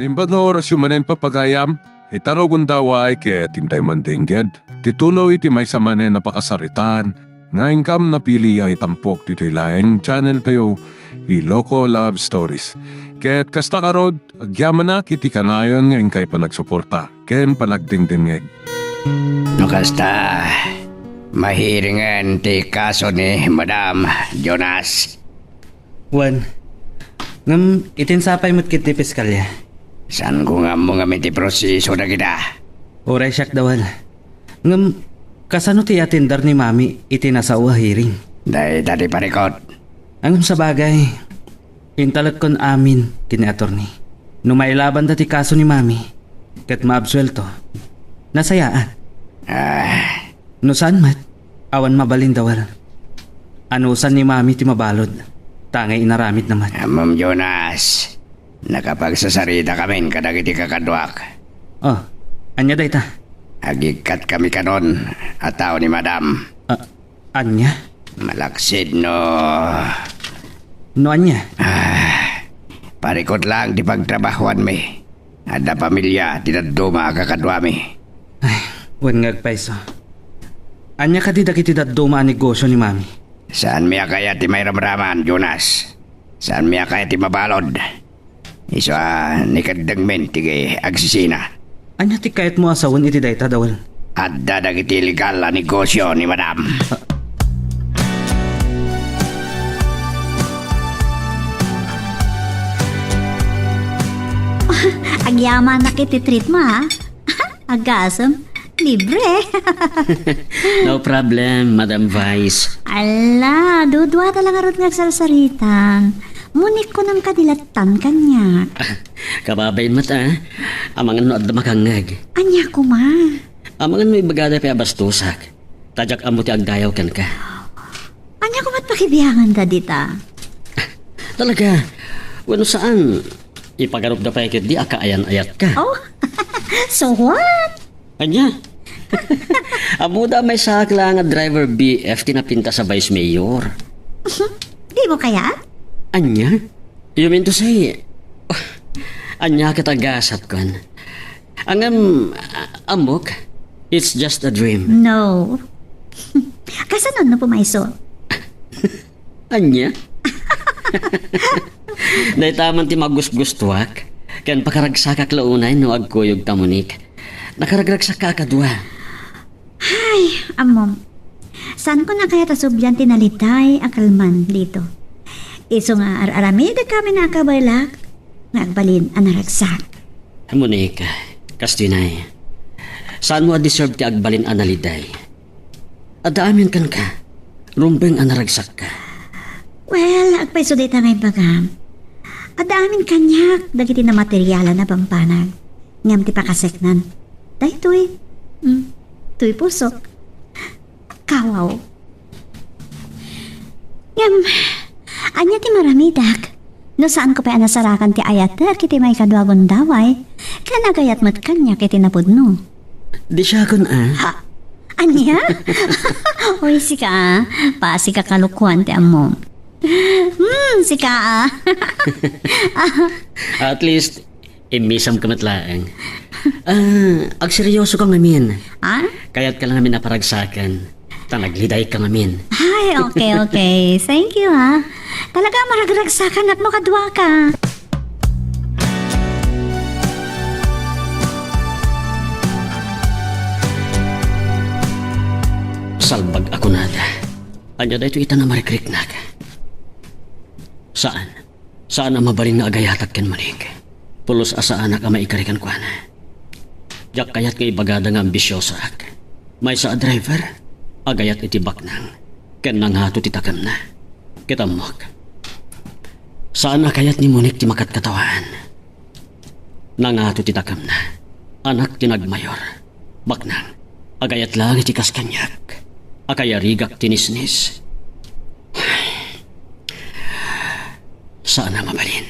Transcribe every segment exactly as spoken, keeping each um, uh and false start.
Imbag nga orasyo manen, pagayam, ita no gundaway ket intay mandengngeg ti tuloy iti maysa manen a pakasaritaan nga inkam napili a itampok ditoy laeng channel tayo, Iloko Love Stories. Ket kasta ngarud, agyamanak iti kanayon nga inkay panagsuporta ken panagdengdengngeg. No kasta, mahiringen ti kaso ni Madam, Jonas. Wen, ngem iti insapay met ketdi piskalya. Saanko nga ammo ngem iti proseso dagita. Uray siak, Dawal. Ngem, kasano ti atender ni Mami iti nasao a hearing? Dayta ti parikut. Ngem sabagay, intalekkon amin ken ni attorney. No mailabanda ti kaso ni Mami, ket maabsuelto, nasayaat. Ah. No saan met, awan mabalin, Dawal. Anusan ni Mami ti mabalud, ta ngay inaramidna met. Ammom, Jonas, nakapagsasarita kamin kadagiti kakaduak. Oh, ania dayta? Agikkat kami kanon a tao ni Madam. Ah, ania? Malaksid no No ania? Ah, parikut lang ti pagtrabahuanmi. Adda pamilia ti dadduma a kakaduami. Ay, wen nga agpayso. Ania kadi dagiti dadduma a negosyo ni Mami? Saanmi a kayat ti mairamraman, Jonas. Saanmi a kayat ti mabalud. Isu a nikeddengmin ti agsisina. Ania ti kayatmo a sawen iti dayta, Dawal? Adda dagiti illegal a negosyo ni Madam. Agyamanak iti treat mo, ha? Agasem, libre. No problem, Madam Vice. Ala, duduata lang ngarud nga agsarsarita. Monique, kunam kadi lattan kaniak. Kababain met, a. Amangan no adda makangngeg. Ania koma? Amangan no ibagada pay a bastosak. Ta diak ammo ti agdayaw kenka. Ania koma ti pakibianganda dita? Talaga? Wenno saan? Ipagarupda pay ketdi a kaayan-ayatka. Oh? So what? Ania? Ammoda a maysaak laeng a driver B F ti napintas a vice mayor. Dimo kayat? Ania? You mean to say, ania ket a gasat, kuan? Ngem, a-, ammok, it's just a dream. No. Kasano no pumayso? Ania? Dayta man ti magusgustuak, ken pakaragsakak la unay no agkuyogta, Monique. Nakaragragsakka a kadua. Ay, ammom. Saanko a kayat a sublian ti naliday a kalman dito. Isu nga ar-aramidek amin a kabaelak nga agbalin a naragsak. Monique, kastoy nay. Saanmo a deserve ti agbalin a naliday. Adda amin kenka. Rumbeng a naragsakka. Well, agpayso dayta nga ibagam. Adda amin kaniak dagiti namaterialan a bambanag. Ngem ti pakaseknan, daytoy. Mm, toy pusok. Kawaw. Ngem, ania ti maramidak? No saanko pay a nasarakan ti ayatek iti maikadua a gundaway, ken agayat met kaniak iti napudno. Di siakon, a. Ha? Ania? Uy, sika, a. Pasi ka kalokoan ti ammom. Hmm, sika, a. At least, immisam ka met laeng. Ah, agseryoso ka ngamin. Ah? Kayat ka lang ngamin a paragsakan. Ta nagliday ka ngamin. Ay, okay, okay. Thank you, ha. Talaga, maragragsakan no kadua ka. Salbag a kunada. Ania daytoy ita a marikriknak? Saan. Saan a mabalin nga agayatak ken Monique. Pulos a saanak a maikari kenkuana. Diak kayat nga ibagada nga ambisiosaak. Maysa a driver, agayat iti baknang, ken nangato ti takemna. Ket ammok, saan a kayat ni Monique ti makatkatawaan. Nangato ti takemna, anak ti nagmayor. Baknang, agayat laeng iti kas kaniak a kayarigak ti nisnis. Saan a mabalin.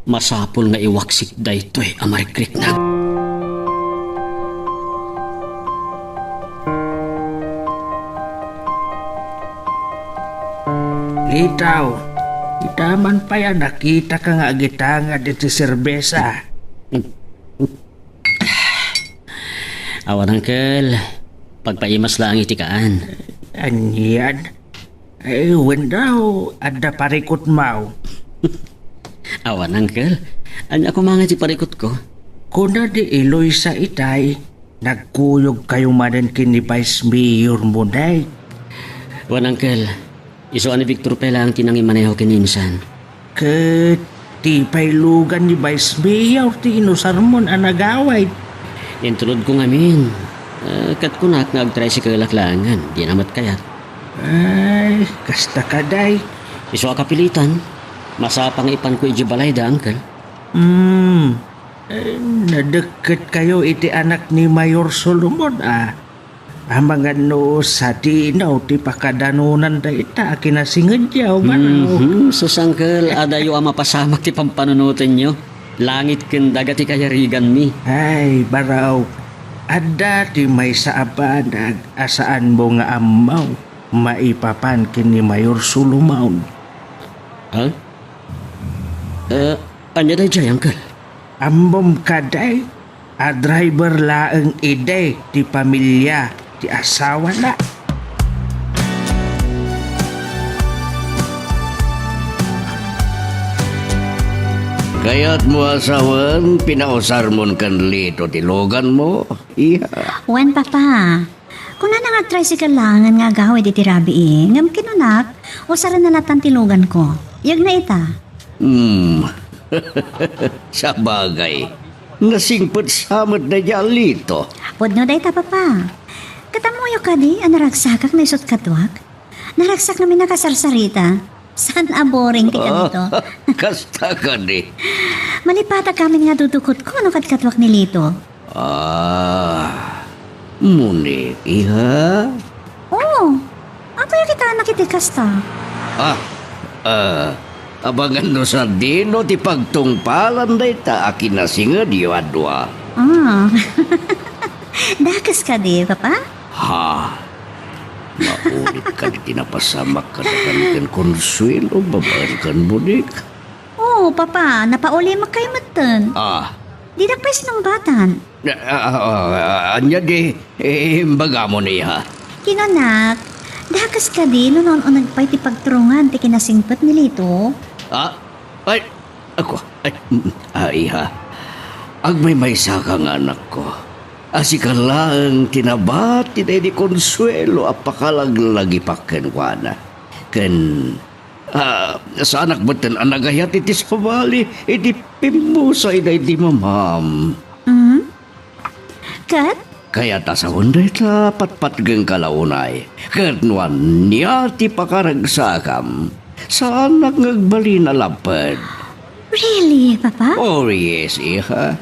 Masapul nga iwaksik daytoy a marikriknak. Litaw, Ita man pay a nakitaka nga agitangad iti serbesa. Awan, Uncle. Pagpaimas laeng iti kaan. Anian? Eh, wen daw, adda parikutmaw. Awan, Uncle. Ania koma nga ti parikutko? Kuna di Eloisa itay, nagkuyogkayo manen ken ni Vice Mayor Munay. Wen, Uncle. Isu a ni Victor pay laeng ti nangimaneho ken ni insan. Ket ti pay lugan ni Vice Mayor ti inusarmon a nagawid. Intulodko ngamin. Ah, ket kunak nga agtricycle-ak laengen, dina met kayat. Ay, kasta kadi. Isu a kapilitan, masapa nga ipanko idiay balayda, Uncle. Hmm, eh, nadekket kayo iti anak ni Mayor Solomon, a. Amangan no sadino ti pakadanunan dayta a kinasingedyo, baro. Mhm, sus, Uncle, adayo a mapasamak ti pampanunotenyo. Langit ken daga ti kayariganmi. Ay, baro. Adda ti maysa a banag a saanmo nga ammo maipapan ken ni Mayor Solomon. Ha? Eh, ania daydiay, Uncle? Ammom kadi a driver laeng idi ti pamilia ti asawana. Kayatmo a sawen, pinausarmon ken Lito ti luganmo, iha? Wen, Papa. Kunana nga agtricycle laengen nga agawid iti rabii, ngem kinunak, usarenna latan ti luganko. Yegna ita. Hmm. Sabagay, nasingpet sa met daydiay a Lito. Pudno dayta, Papa. Ket ammoyo kadi a naragsakak no isut' kaduak? Naragsak ngamin a kasarsarita. Saan a boring ti kanito? Kasta kadi. Malipatag ngamin nga dudukotko no kadkaduak ni Lito. Ah, Monique, iha? Oo. Apay a kitaennak iti kasta? Ah, ah, amangan no sadino ti pagtungpalan dayta a kinasingedyo a dua. Ah. Dakes kadi, Papa? Ha? Maunit kadi ti napasamak kadakan ken Consuelo babaen ken Monique? Oo, Papa, napaulimek kayo metten. Ah. Didak pay sinungbatan. Ah, ah, ah, ania di, eh, imbagam, iha? Kinunak, dakes kadi no naun-uneg pay ti pagturungan ti kinasingpet ni Lito? Ah? Ay, ako, ay, mm, ah, iha. Agmaymaysaka nga anakko. A sika laeng ti nabati daydi Consuelo a pakalaglagipak kenkuana. Ken, ah, saanak metten a nagayat iti sabali iti pimmusay daydi mamam. Mm? Ket? Kayat a sawen dayta, patpatgenka la unay. Ket no ania ti pakaragsakam, saanak nga agbalin a lapped. Really, Papa? Oh, yes, iha.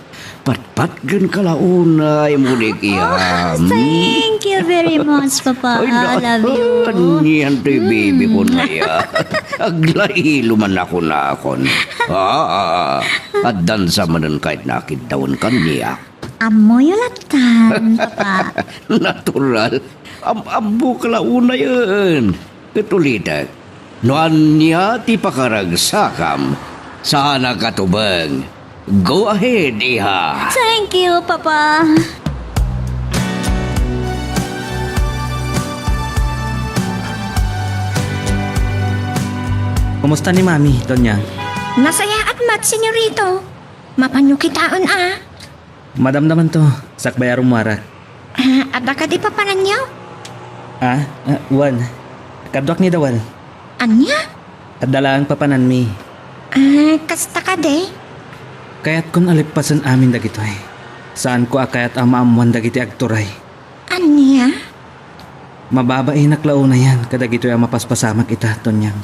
Patpatgenka la unay, Monique, iha. Oh, thank you very much, Papa. Ay, I love you. Anian toy baby ko na, iha. Aglailo man ako nakon. Ah, ah, ah. Addan sa manen kayat nakiddawen kaniak. Ammoyo lattan, Papa. Natural. Am-, ammoka la unayen. Ket ulitek, no ania ti pakaragsakam, saanak a tubeng. Go ahead, iha. Thank you, Papa. Kumusta ni Mami, Doña? Nasayaat met, Senyorito. Mapanyo kitaen, a. Madamdamanto, sakbay a rummuarak. Ah, adda kadi papananyo? Ah, ah, wen. Kaduak ni Dawal. Ania? Adda laeng papananmi. Ah, kasta kadi? Kayatkon a leppasen amin dagitoy. Saanko a kayat a maammoan dagiti agturay. Ania? Mababainak la unayen kadagitoy a mapaspasamak ita, Tonyang.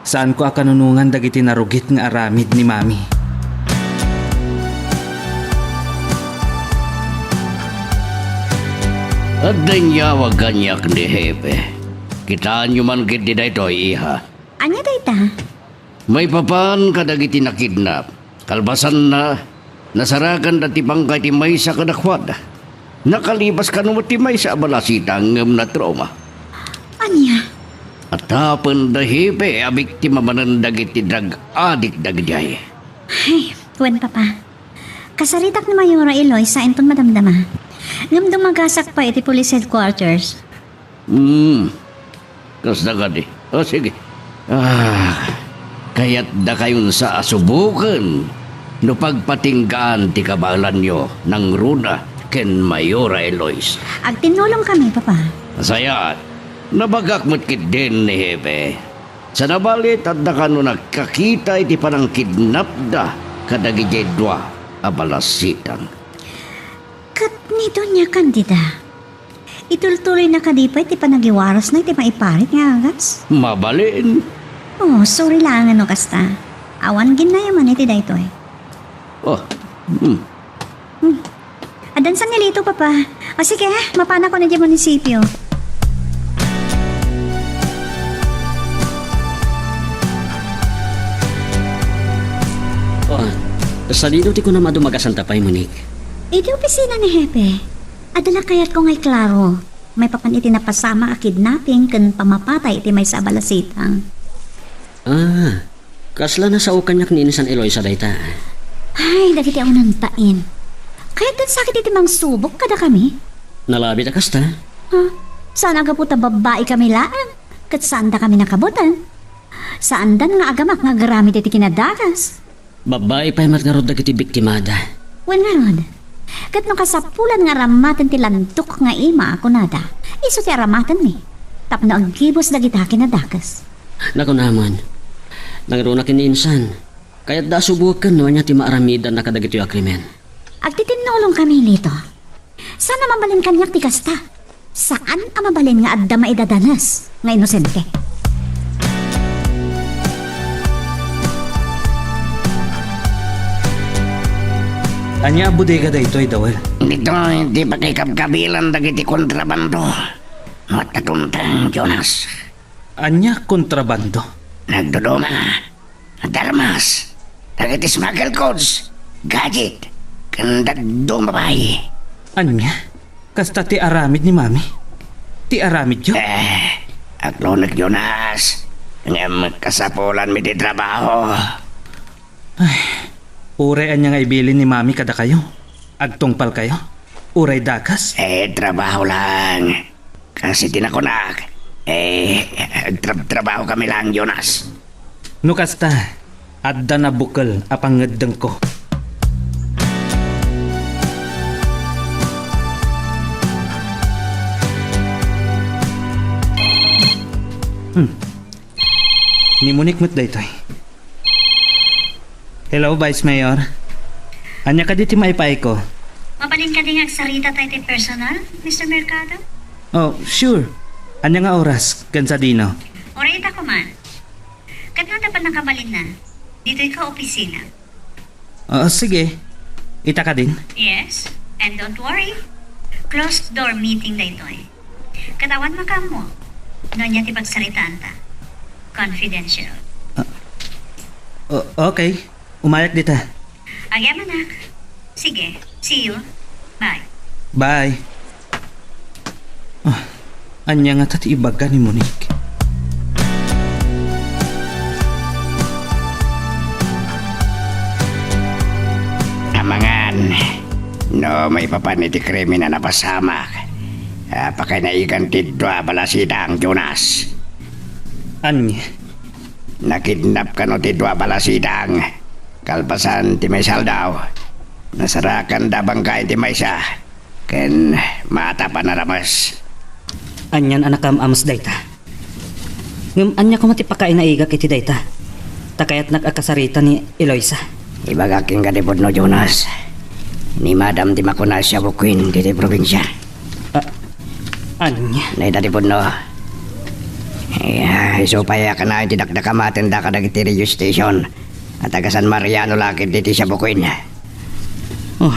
Saanko a kanunongan dagiti narugit nga aramid ni Mami. Adda inyawag kaniak ni Hepe. Kitaenyo man ketdi daytoy, iha. Ania dayta? Maipapan kadagiti nakidnap. Kalpasanna, nasarakanda ti pangkay ti maysa kadakuada. Nakalipas kano met ti maysa a balasita ngem natrauma. Ania? Atapen da Hepe a biktima manen dagiti drug addict dagidiay. Ay, wen, Papa. Kasaritak ni Mayora Eloisa inton madamdama. Ngem dumagasak pay iti police headquarters. Hmm. Kasta kadi. O, sige. Ah, kayatdakayon sa a suboken no pagpatinggaan ti kabaelanyo nangruna ken Mayora Eloisa. Agtinnulongkami, Papa. Sayaat, nabagak met ketdin ni Hepe. Saan a bali, adda kano nagkakita iti panangkidnapda kadagidiay dua a balasitang. Ket ni Doña Candida, itultuloyna kadi pay ti panagiwarasna iti maiparit nga agas? Mabalin. Oh, sorry laeng no kasta. Awan ginayaman iti daytoy. Oh, hmm. Hmm. Addan sangilito, Papa. O sige, mapanakon idiay munisipio. Oh, sadino ti kunam a dumagasanta pay, Monique? Iti opisina ni Hepe. Adda la kayatko nga iklaro maipapan iti napasamak a kidnapping ken pammapatay iti maysa a balasitang. Ah, kasla nasao kaniak ni Insan Eloisa dayta? Ay, dagiti awan nagtaen. Kayatdan sakit iti mangsubok kadakami. Nalabit a kasta? Ha? Saan a gapu ta babbaikami laeng, ket saandakami nakabutan. Saandan nga agamak nga agaramid iti kinadagas. Babbai pay met ngarud dagiti biktimada. Wen ngarud, ket no kasapulan nga aramaten ti landok nga ima a kunada, isu ti aramatenmi, tapno aggibus dagita kinadakes. Nakunaman, nangruna ken ni Insan, kayatda a suboken no ania ti maaramidanna kadagitoy a krimen. Agtitinnulongkami, Lito. Saan a mabalin kaniak ti kasta. Saan a mabalin nga adda maidadanes nga inosente. Ania a bodega daytoy, Dawel? Ditoy ti pakikabkabilan dagiti kontrabando. Matatumtang, Jonas. Ania kontrabando? Nagduduma. Darmas, dagiti smuggle goods, gadget, ken dadduma pay. Ania? Kasta ti aramid ni Mami? Ti aramidyo? Eh, aglunek, Jonas. Ngem kasapulanmi ti trabaho. Ay, uray ania nga ibilin ni Mami kadakayo? Agtungpalkayo? Uray dakes? Eh, trabaho lang. Kas iti nakunak, eh, agtrab-trabaho kami lang, Jonas. No kasta, adda nabukel a pangngeddengko. Hmm. Ni Monique met daytoy. Hello, Vice Mayor. Ania kadi ti maipaayko? Mabalin kadi nga agsarita tayo ti personal, Mister Mercado? Oh, sure. Ania nga oras? Ken sadino? Uray ita koman. Ket no adda pay nakabalinna, ditoy ka opisina. Oo, sige. Ita kadin? Yes. And don't worry. Closed door meeting daytoy. Ket awan makaammo no ania ti pagsaritaanta. Confidential. Ah, o-, okay. Umayak dita. Agyamanak. Sige. See you. Bye. Bye. Ah, ania ngata ti ibaga ni Monique? Amangan, no maipapan iti krimen a napasamak, a pakainaigan ti dua a balasitang, Jonas. Ania? Nakidnap kano ti dua a balasitang. Kalpasan ti maysa aldaw, nasarakanda a bangkayen ti maysa, ken maatap a narames. Anian a nakaam-ames dayta? Ngem ania koma ti pakainaigak iti dayta? Ta kayatnak a kasarita ni Eloisa. Ibagak kenka ti pudno, Jonas. Ni Madam ti makuna a Shabu Queen ditoy probinsia. Ah, ania? Dayta ti pudno. Iya, isu pay a kanayon ti dakdakamatenda kadagiti radio station a taga San Mariano la ketdi ti Shabu Queen. Oh,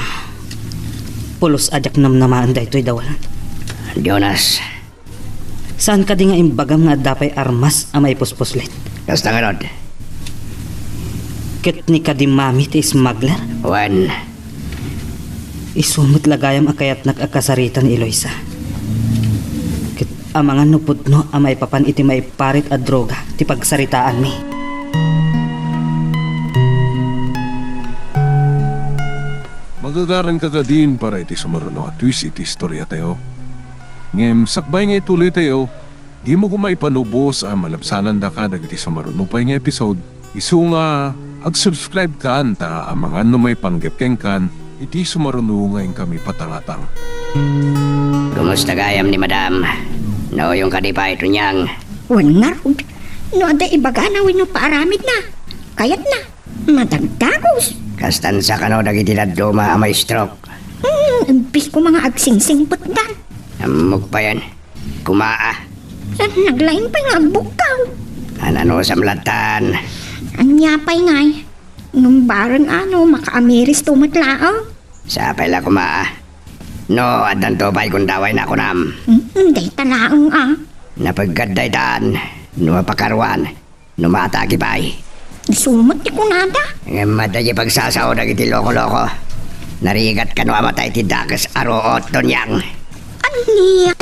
pulos a diak namnamaen daytoy, Dawal. Jonas. Saan kadi nga imbagam nga adda pay armas a maipuspuslit? Kasta ngarud. Ket ni kadi Mami ti smuggler? Wen. Isu met la gayam a kayatnak a kasarita ni Eloisa. Ket Amangan no pudno a maipapan iti maiparit a droga ti pagsaritaanmi. Magagaranka kadin para iti sumaruno a twist iti istoriatayo. Ngem sakbay nga ituloytayo, dimo koma ipanubos a malabsanandaka dagiti sumaruno pay nga episode. Isu nga, ag-subscribe kan ta amangan no maipanggep kenkan iti sumaruno nga inkami patangatang. Kumusta gayam ni Madam? Nauyong kadi pay, Tonyang? Wen ngarud, no adda ibagana wenno paaramidna, kayatna, madagdagus. Kastan sa kano dagiti dadduma a ma-stroke? Hmm, imbes ko mga agsingsingpetdan. Ammok payen. Kumaa. Naglaing pay nga agbukkaw. Ananusam lattan. Ania pay ngay? Ngem bareng ano, makaamiris to met laeng. Sapay la kumaa. No, addanto pay gundawayna kunam. Mm, dayta laeng a. Napeggat daytan. No mapakaruan. No matagi pay. Isu met ti kunada. Ngem adda diay pagsasao dagiti loko-loko. Narigat kano a matay ti dakes a ruot, Tonyang. Ania?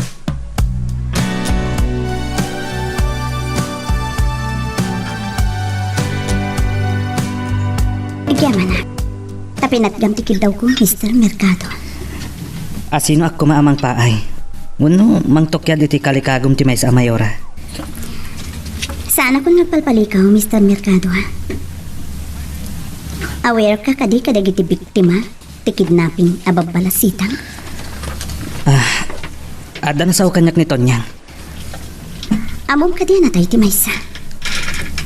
Agyamanak. Ta pinatgam ti kiddawko, Mister Mercado. A sinoak koma a mangpaay? Wenno mangtukyad iti kalikagum ti maysa a Mayora? Saanakon nga agpalpalikaw, Mister Mercado, ha? Aware ka kadi kadagiti biktima ti kidnapping a babbalasitang? Ah, adda nasao kaniak ni Tonyang. Ammom kadi a natay ti maysa.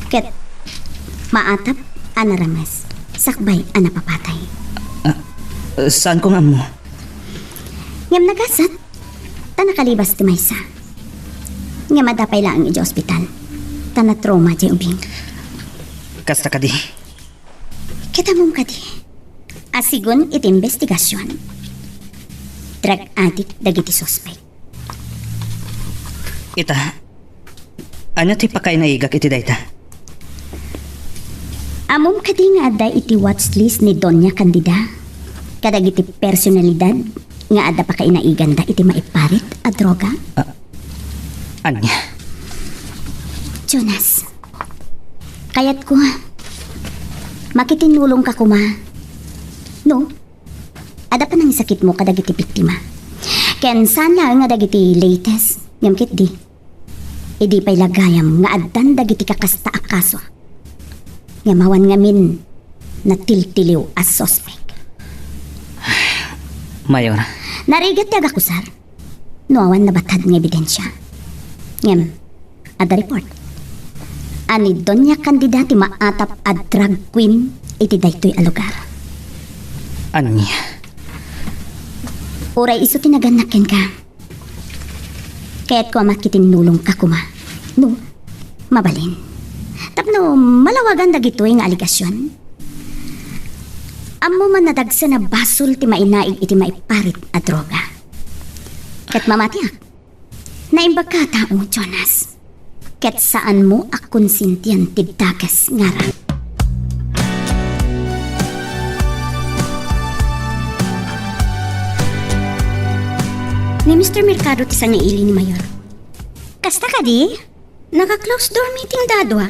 Ket maatap a narames sakbay a napapatay. Ah, saanko nga ammo. Ngem nagasat, ta nakalibas ti maysa. Ngem adda pay laeng idiay ospital, ta natrauma diay ubing. Kasta kadi. Ket ammom kadi a sigun iti imbestigasion, drug addict dagiti suspek. Ita, ania ti pakainaigak iti dayta? Ammom kadi nga adda iti watch list ni Doña Candida kadagiti personalidad nga adda pakainaiganda iti maiparit a droga? Ah, ania? Jonas, kayatko, makitinnulongka koma. No, adda panangisakitmo kadagiti biktima. Ken saan laeng nga dagiti latest, ngem ketdi, idi pay la gayam nga addan dagiti kakasta a kaso, ngem awan ngamin natiltiliw a suspek. Mayor. Narigat ti agakusar no awan nabatad nga ebidensia. Ngem, adda report a ni Doña Candida ti maatap a drag queen iti daytoy a lugar. Ania? Uray isu ti nagannak kenka, kayatko a makitinnulongka koma. No, mabalin. Tapno malawagan dagitoy nga alegasion. Ammom a nadagsen a basol ti mainaig iti maiparit a droga. Ket mamatiak, naimbagka a tao, Jonas. Ket saanmo a konsintian ti dakes nga aram. Ni Mister Mercado ti sangaili ni Mayor. Kasta kadi? Naka-closed door meeting dadua.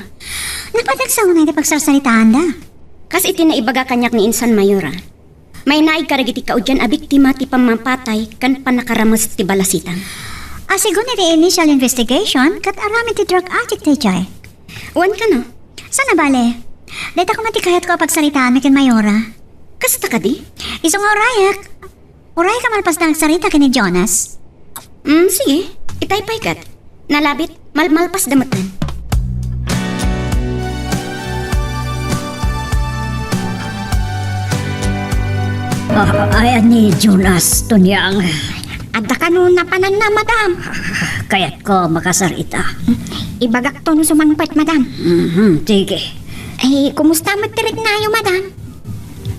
Napatagsaw na iti pagsarsaritaanda. Kas iti naibaga kaniak ni insan Mayor, a, mainaig kadagiti kaudian a biktima ti pammapatay ken pannakarames ti balasitang. A, sigun iti initial investigation, ket aramid ti drug addict daydiay. Wen kano? Sana bale. Dayta koma ti kayatko a pagsaritaanmi ken Mayora. Kasta kadi? Isu nga urayek. Uray ka malpas da agsarita ken ni Jonas. Mm, sige. Itay pay ket. Nalabit, malmalpas da metten. Ah, ay, ni Jonas, Tonyang. Adda kano napananna, madam? Kayatko makasarita. Ibagakto no sumangpet, madam. Mhm, sige. Ay, kumusta met ti riknayo, madam?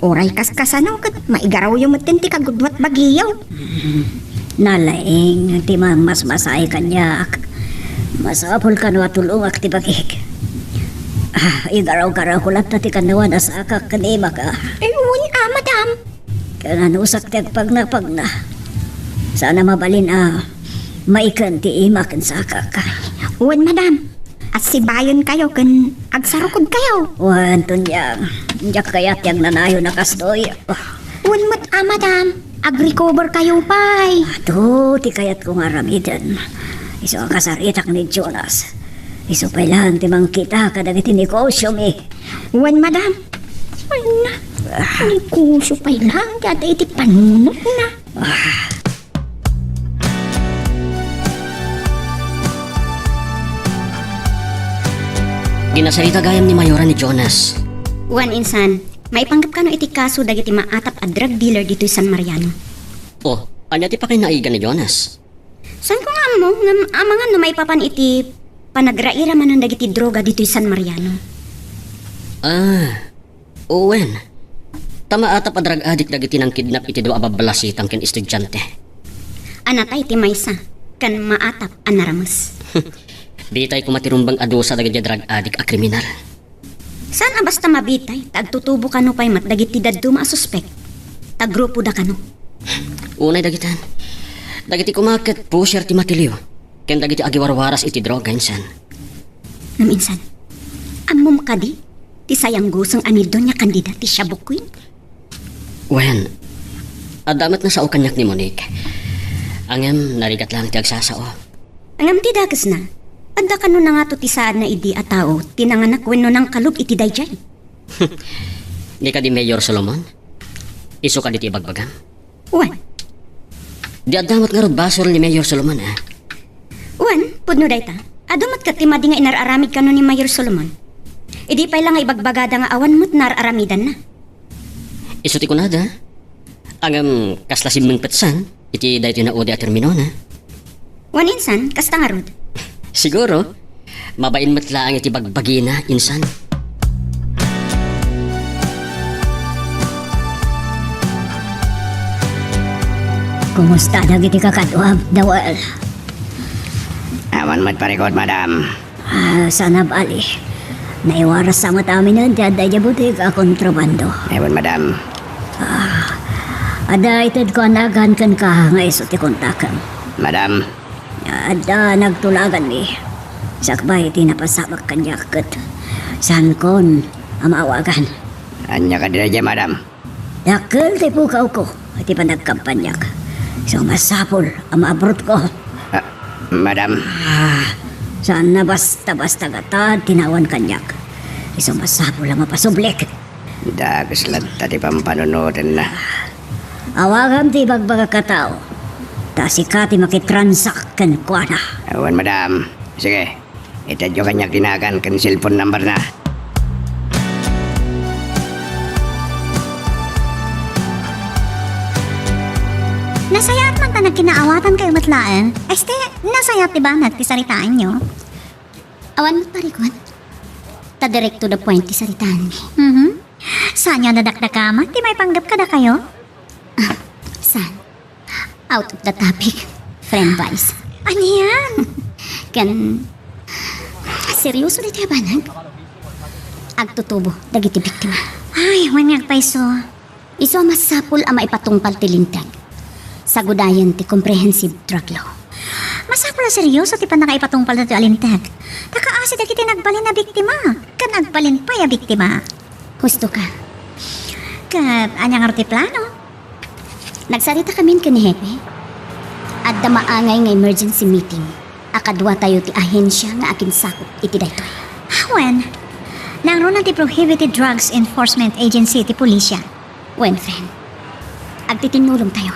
Uray kaskasano ket maigarawyo metten ti kagudua ti bagiyo. Nalaing ti mangmasmasaay kaniak. Masapul kano a tulongak ti bagik. Ah, igaraw-garawko latta ti kannawan a sakak ken imaka. Ay, wen a, madam. Kananusak ti agpagnapagna. Saan a mabalin a Maiken ti ima ken sakak. Wen, madam. Assibayenkayo ken agsarukodkayo. Wen, Tonyang. Diak kayat ti agnanayon a kastoy. Wen met a, madam. Agrecoverkayo pay. Adu ti kayatko nga aramiden. Isu a kasaritak ni Jonas. Isu pay laeng ti mangkita kadagiti negosyomi. Wen, madam. Wen, negosyo pay laeng ti adda iti panunotna. Ah. Ginasarita gayam ni Mayora ni Jonas. Wen, insan, maipanggep kano iti kaso dagiti maatap a drug dealer ditoy San Mariano? Oh, ania ti pakinaaygan ni Jonas? Saanko nga ammo, ngem amangan no maipapan iti panagraira manen dagiti droga ditoy San Mariano. Ah, wen. Ta maatap a drug addict dagiti nangkidnap iti dua a babbalasitang ken estudiante. A natay ti maysa, ken maatap a narames. Bitay koma ti rumbeng a dusa dagiti drug addict a kriminal. Saan a basta mabitay, ta agtutubo kano pay met dagiti dadduma a suspek. Ta grupoda kano. Unay dagitan. Dagiti koma ket pusher ti matilio, ken dagiti agiwarwaras iti droga, insan. Ngem insan, ammom kadi ti sayangguseng a ni Doña Candida ti Shabu Queen? Wen, adda met nga sao kaniak ni Monique. Ngem narigat laeng ti agsasao. Ngem ti dakesna, adda kano nangato ti saadna idi a tao ti nanganak wenno nangkalub iti daydiay? Ni kadi Mayor Solomon? Isu kadi ti ibagbagam? Wen. Di adda met ngarud basol ni Mayor Solomon, a? Wen, pudno dayta. Adu met ket ti madi nga inar-aramid kano ni Mayor Solomon. Idi pay la nga ibagbagada nga awan met nar-aramidanna. Isu ti kunada. Ngem kasla simmingpetsan iti daytoy naudi a terminona. Wen insan, kasta ngarud. Siguro, mabain met laeng iti bagbagina, insan. Kumusta dagiti kakaduam, Dawel? Awan met parikut, madam. Ah, saan a bali. Naiwaras sa met aminen ti adda idiay bodega a kontrabando. Ewan, madam. Ah, adda itedko a nagan kenka nga isu ti kontakem. Madam. Adda nagtulaganmi. Sakbay ti napasabak kaniak ket saankon a maawagan. Ania kadi daydiay, madam? Dakkel ti pukawko iti panagkampaniak. Isu masapul a maabrutko. Ah, madam. Ah, saan a basta-basta gatad ti naawan kaniak. Isu masapul a mapasublik. Dakes latta ti pampanunotenna. Awagam ti ibagbagak a tao. Ta sika ti makitransak kenkuana. Awan, madam. Sige. Itedyo kaniak ti nagan ken cellphone number na. Nasayaat man ta nagkinaawatankayo met laeng. Este, nasayaat ti banag ti saritaanyo. Awan met parikut. Ta direct to the point ti saritaanmi. Mhm. Saanyo a nadakdakaman ti maipanggep kadakayo? Ah, saan? Out of the topic, friend Vice. Anian? Ken, seryoso daytoy a banag? Agtutubo dagiti biktima. Ay, wen nga agpayso. Isu a masapul a maipatungpal ti linteg. Sagudayen ti comprehensive drug law. Masapul a seryoso ti pannakaipatungpal daytoy a linteg. Ta kaasi dagiti nagbalin a biktima. Ken agbalin pay a biktima. Husto ka. Ket ania ngarud ti plano? Nagsaritakamin ken ni Hepe. Adda maangay nga emergency meeting a kaduatayo ti ahensia nga akinsakup iti daytoy. Wen, nangruna ti Prohibited Drugs Enforcement Agency ti pulisia. Wen, friend. Agtitinnulongtayo.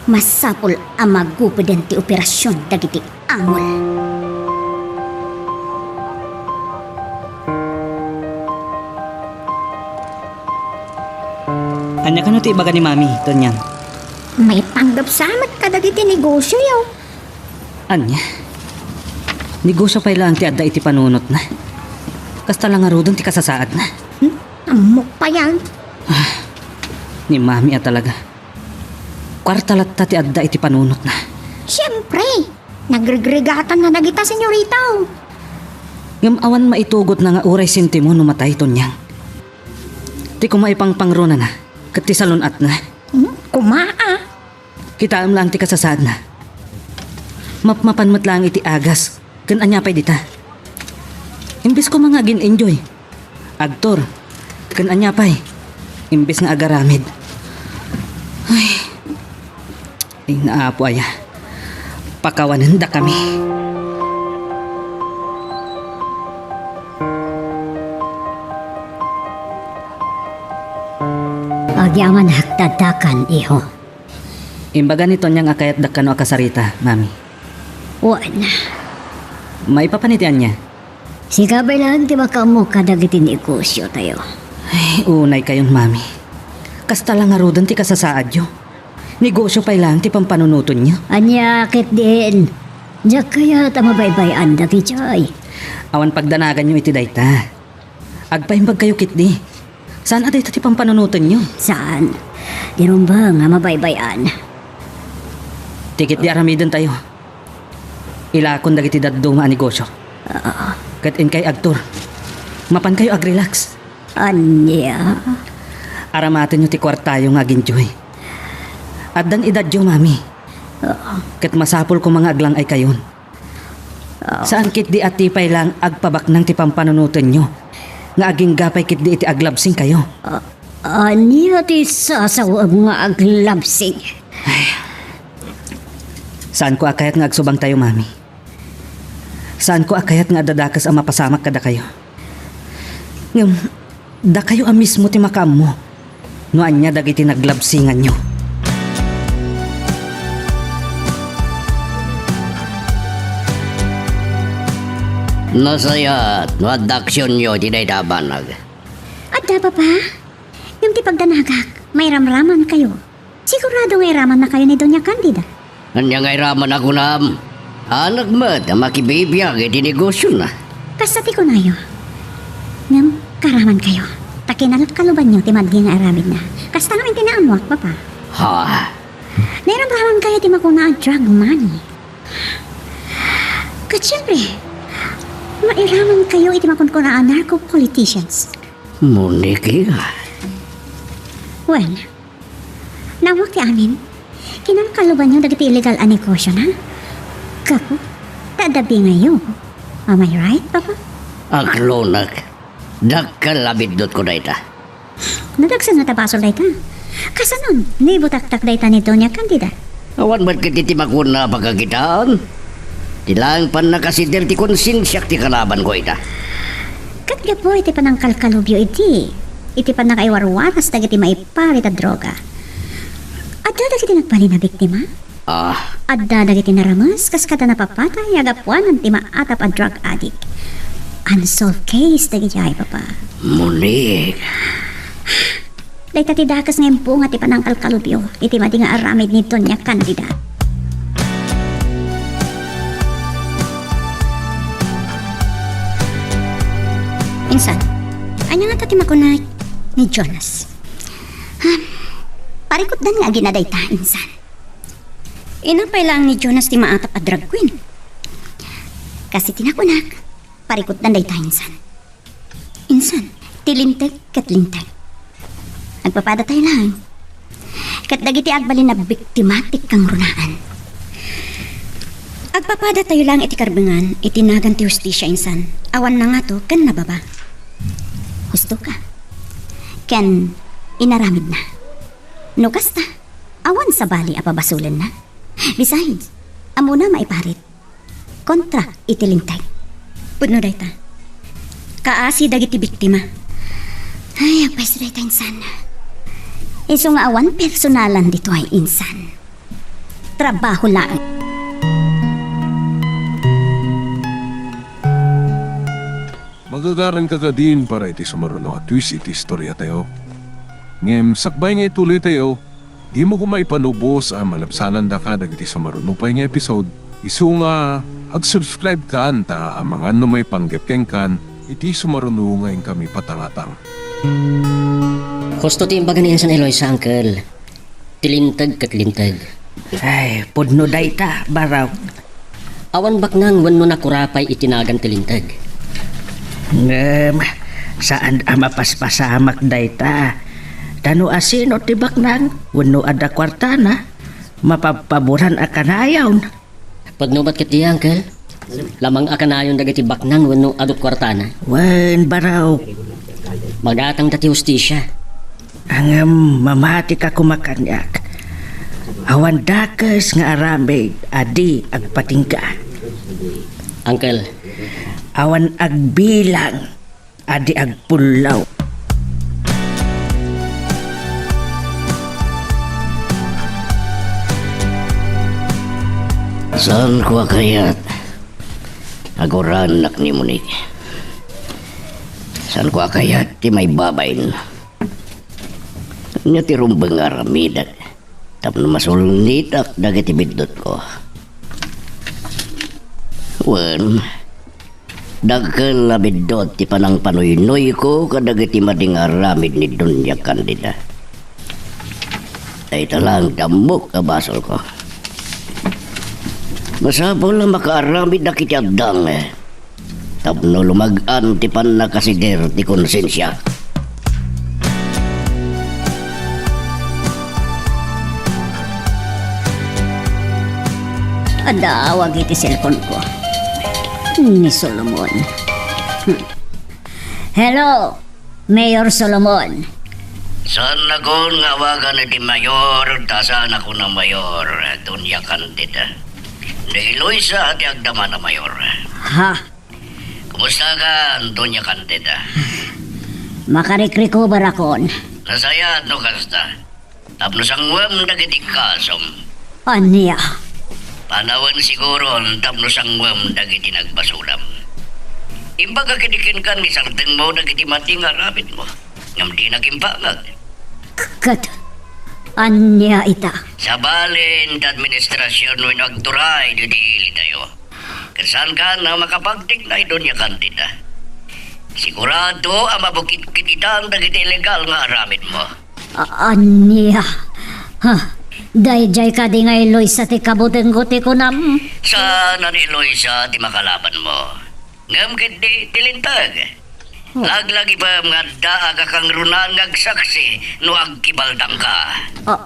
Masapul a magupeden ti operasion dagiti angol. Ania kano ti ibaga ni Mami, Tonyang? Maipanggep sa met kadagiti negosioyo. Ania? Negosio pay laeng ti adda iti panunotna. Kasta la ngaruden ti kasasaadna. Hmm? Ammok payan. Ah, ni Mami a talaga. Kuarta latta ti adda iti panunotna. Siempre, nagregregatanna dagita senyorita. Ngem awan maitugotna nga uray sentimo no matay, Tonyang. Ti kumaipangpangrunana ket ti salun-atna. Hmm? Kumaa? Kitaem laeng ti kasasaadna. Mapmapan met laeng iti agas. Ken ania pay dita? Imbes koma nga agin-enjoy, agtur, ken ania pay, imbes nga agaramid. Ay, ay, Apo aya, pakawanendakami. Agyamanak ti addakan, iho. Imbaga ni Tonya nga kayatdak kano a kasarita, Mami. Wen. Maipapan iti ania? Sika pay laeng ti makaammo kadagiti negosiotayo. Ay, unaykayon, Mami. Kasta la ngaruden ti kasasaadyo. Negosio pay laeng ti pampanunotenyo. Ania ketdin? Diak kayat a mabaybay-an dagitoy. Awan pagdanaganyo iti dayta. Agpaimbagkayo ketdi. Saan a dayta ti pampanunotenyo? Saan. Di rumbeng a mabaybay-an. Ti ketdi aramidentayo, ilakon dagiti dadduma a negosio. Ah. Ket inkay agtur. Mapankayo agrelax. Ania? Aramatenyo ti kuartayo nga aginjoy. Addan edadyo, Mami. Ah. Ket masapul koma nga aglang-aykayon. Ah. Saan ketdi a ti pay laeng agpabaknang ti pampanunotenyo nga agingga pay ketdi iti aglabsingkayo. Ah, ania ti sasawaem nga aglabsing? Ay. Saanko a kayat nga agsubangtayo, Mami. Saanko a kayat nga adda dakes a mapasamak kadakayo. Ngem, dakayo a mismo ti makaammo no ania dagiti naglabsinganyo. Nasayaat no adda aksionyo iti dayta a banag. Adda, Papa. Ngem ti pagdanagak, mairamramankayo. Sigurado nga iramannakayo ni Doña Candida. Ania nga iraman a kunam? Saanak met a makibibiag iti negosiona. Kasta ti kunayo. Ngem, karamankayo. Ta kinalkalubanyo ti madgi nga aramidna. Kasta ngamin ti naammoak, Papa. Ha? Nairamramankayo ti makuna a drug money. Ket siempre, mairamankayo iti makunkuna a narco politicians. Monique. Wen, naammoak ti amin. Kinalkalubanyo dagiti illegal a negosiona. Gapu ta adda bingayyo. Am I right, Papa? Aklonek. Dakkel a biddutko dayta. Nadagsen nga ta basol dayta. Kasanon, no ibutaktak dayta ni Doña Candida? Awan met ketdi ti makuna a pagkakitaan. Ti laeng pannakasidil ti konsensiak ti kalabanko ita. Ket gapu iti panangkalkalubyo idi, iti pannakaiwarwaras dagiti maiparit a droga, adda dagiti nagbalin a biktima? Ah. Adda dagiti narames kas kada napapatay a gapuanan ti maatap a drug addict. Unsolved case dagiti ay, Papa. Monique. Dayta ti dakes nga imbunga ti panangkalkalubyo iti madi nga aramid ni Doña Candida. Insan, ania ngata ti makuna ni Jonas? Ha? Parikutdan nga agina dayta, insan. Inapay laeng ni Jonas ti maatap a drag queen. Kas iti nakunak, parikutdan dayta insan. Insan, ti linteg ket linteg. Agpapadatayo laeng. Ket dagiti agbalin a biktima ti kangrunaan. Agpapadatayo laeng iti karbengan iti nagan ti hustisia insan. Awan nangato ken nababa. Husto ka. Ken inaramidna. No kasta, awan sabali a pabasolenna. Besides, ammona maiparit kontra iti linteg. Pudno dayta. Kaasi dagiti biktima. Ay, agpayso dayta insan. Isu nga awan personalan ditoy insan. Trabaho laeng. Magagaranka kadin para iti sumaruno a twist iti istoriatayo. Ngem sakbay nga ituloytayo, dimo koma ipanubos a malabsanandaka dagiti sumaruno pay nga episode. Isu nga ag-subscribe kan ta amangan no maipanggep kenkan iti sumaruno nga inkami patangatang. Husto ti imbaga ni Insan Eloisa, Uncle. Ti linteg ket linteg. Ay, pudno dayta, Barok. Awan baknang wenno nakurapay iti nagan ti linteg. Ngem, saan a mapaspasamak dayta. Ta no asino ti baknang wenno adda kuartana, mapabpaboran a kanayon. Pudno met ketdi, Uncle. Lamang a kanayon dagiti baknang wenno adu ti kuartana. Wen, baro. Magatangda ti hustisia. Ngem mamatika koma kaniak. Awan dakes nga aramid a di agpatingga. Uncle. Awan agbilang a di agpullo. Saanko a kayat a guraennak ni Monique. Saanko a kayat ti maibabain. Ania ti rumbeng nga aramidek tapno masulnitak dagiti biddutko? Wen, dakkel a biddut ti panangpanuynuyko kadagiti madi nga aramid ni Doña Candida. Dayta laeng ti ammok a basolko. Masapul a makaaramiddak iti addang tapno lumag-an ti pannakasider ti konsensia. Adda awag iti cellphone ko. Ni Solomon. Hmm. Hello, Mayor Solomon. Saannakon nga awagan iti mayor, ta saannakon a mayor, Doña Candida. Ni Eloisa ti agdama a mayor. Ha? Kumustakan, Doña Candida? Makarikrecover akon. Nasayaat no kasta. Tapno sangwem dagiti kasom. Ania? Panawen siguron tapno sangwem dagiti nagbasolam. Imbagak idi kenka nga isardengmo dagiti madi nga aramidmo. Ngem dinak imbagak. Ket ania ita? Sabali ti administrasion wenno agturay ditoy ilidayo. Ket saankan a makapagtignay, Doña Candida. Sigurado a mabukidkit itan dagiti illegal nga aramidmo. A-, ania? Ha? Daydiay kadi nga Eloisa ti kabutengko ti kunam? Saan a ni Eloisa ti makalabanmo. Ngem ketdi ti linteg. Oh. Laglagipem nga adda a kakangrunan nga agsaksi no agkibaldangka. Ah,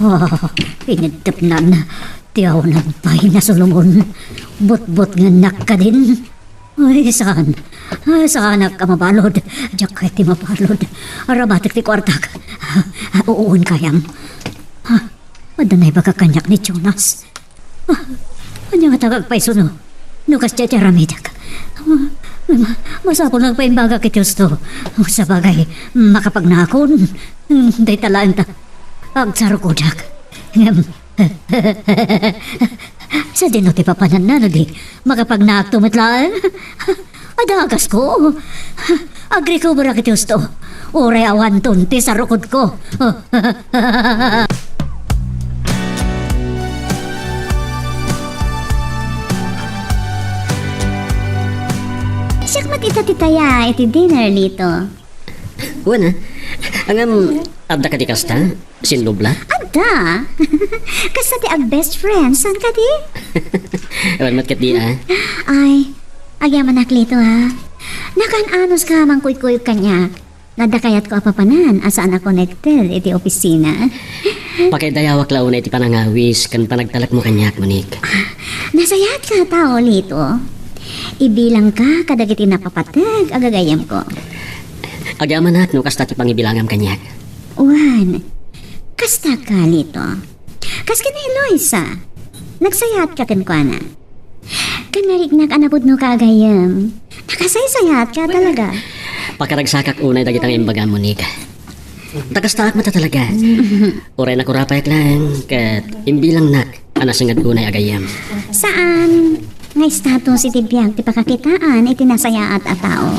ah, ah, inidtepnan ti awan agpaay nga Solomon. Butbutngennak kadin. Ay, saan? Ay, saanak a mabalud. Diak kayat ti mabalud. Arabatek ti kuartak. Ah, uon kayam. Ah, adda naibagak kaniak ni Jonas. Ah, ania ngata nga agpayso no? No kasdiay ti aramidek. Ah, ma-, masapul nga agpaimbagak iti husto. Sabagay, makapagnaakon. Hmm, dayta laeng ta agsarukodak. Ngem, sadino ti papananna no di makapagnaakto met laeng? Adda agasko. Agrecoverak iti husto. Uray awanton ti sarukodko. Siak met ita ti taya iti dinner, Lito. Wen a. Ngem, adda kadi kasta? Sinubla? Adda. Kasta ti ag-best friend, saan kadi? Wen met ketdi a. Ay, agyamanak, Lito, ha. Nakaan-anos ka mangkuykuyog kaniak. Nadda kayatko a papanan a saan a connected iti opisina. Pakaidayawak la unay ti panangawis ken panagtalekmo kaniak, Monique. Ah, nasayaat ka a tao, Lito. Ibilangka kadagiti napapateg a gagayyemko. Agyamanak no kasta ti pangibilangam kaniak. Wen, kasta ka, Lito. Kas ken ni Eloisa, nagsayaat ka kenkuana. Ken nariknak a napudno ka a gayyem. Nakasaysayaat ka talaga. Pakaragsakak unay dagita nga imbagam, Monique. Ta kastaak met a talaga. Uray nakurapayak laeng, ket imbilangnak a nasinged unay a gayyem. Saan nga status iti biag ti pakakitaan iti nasayaat a tao?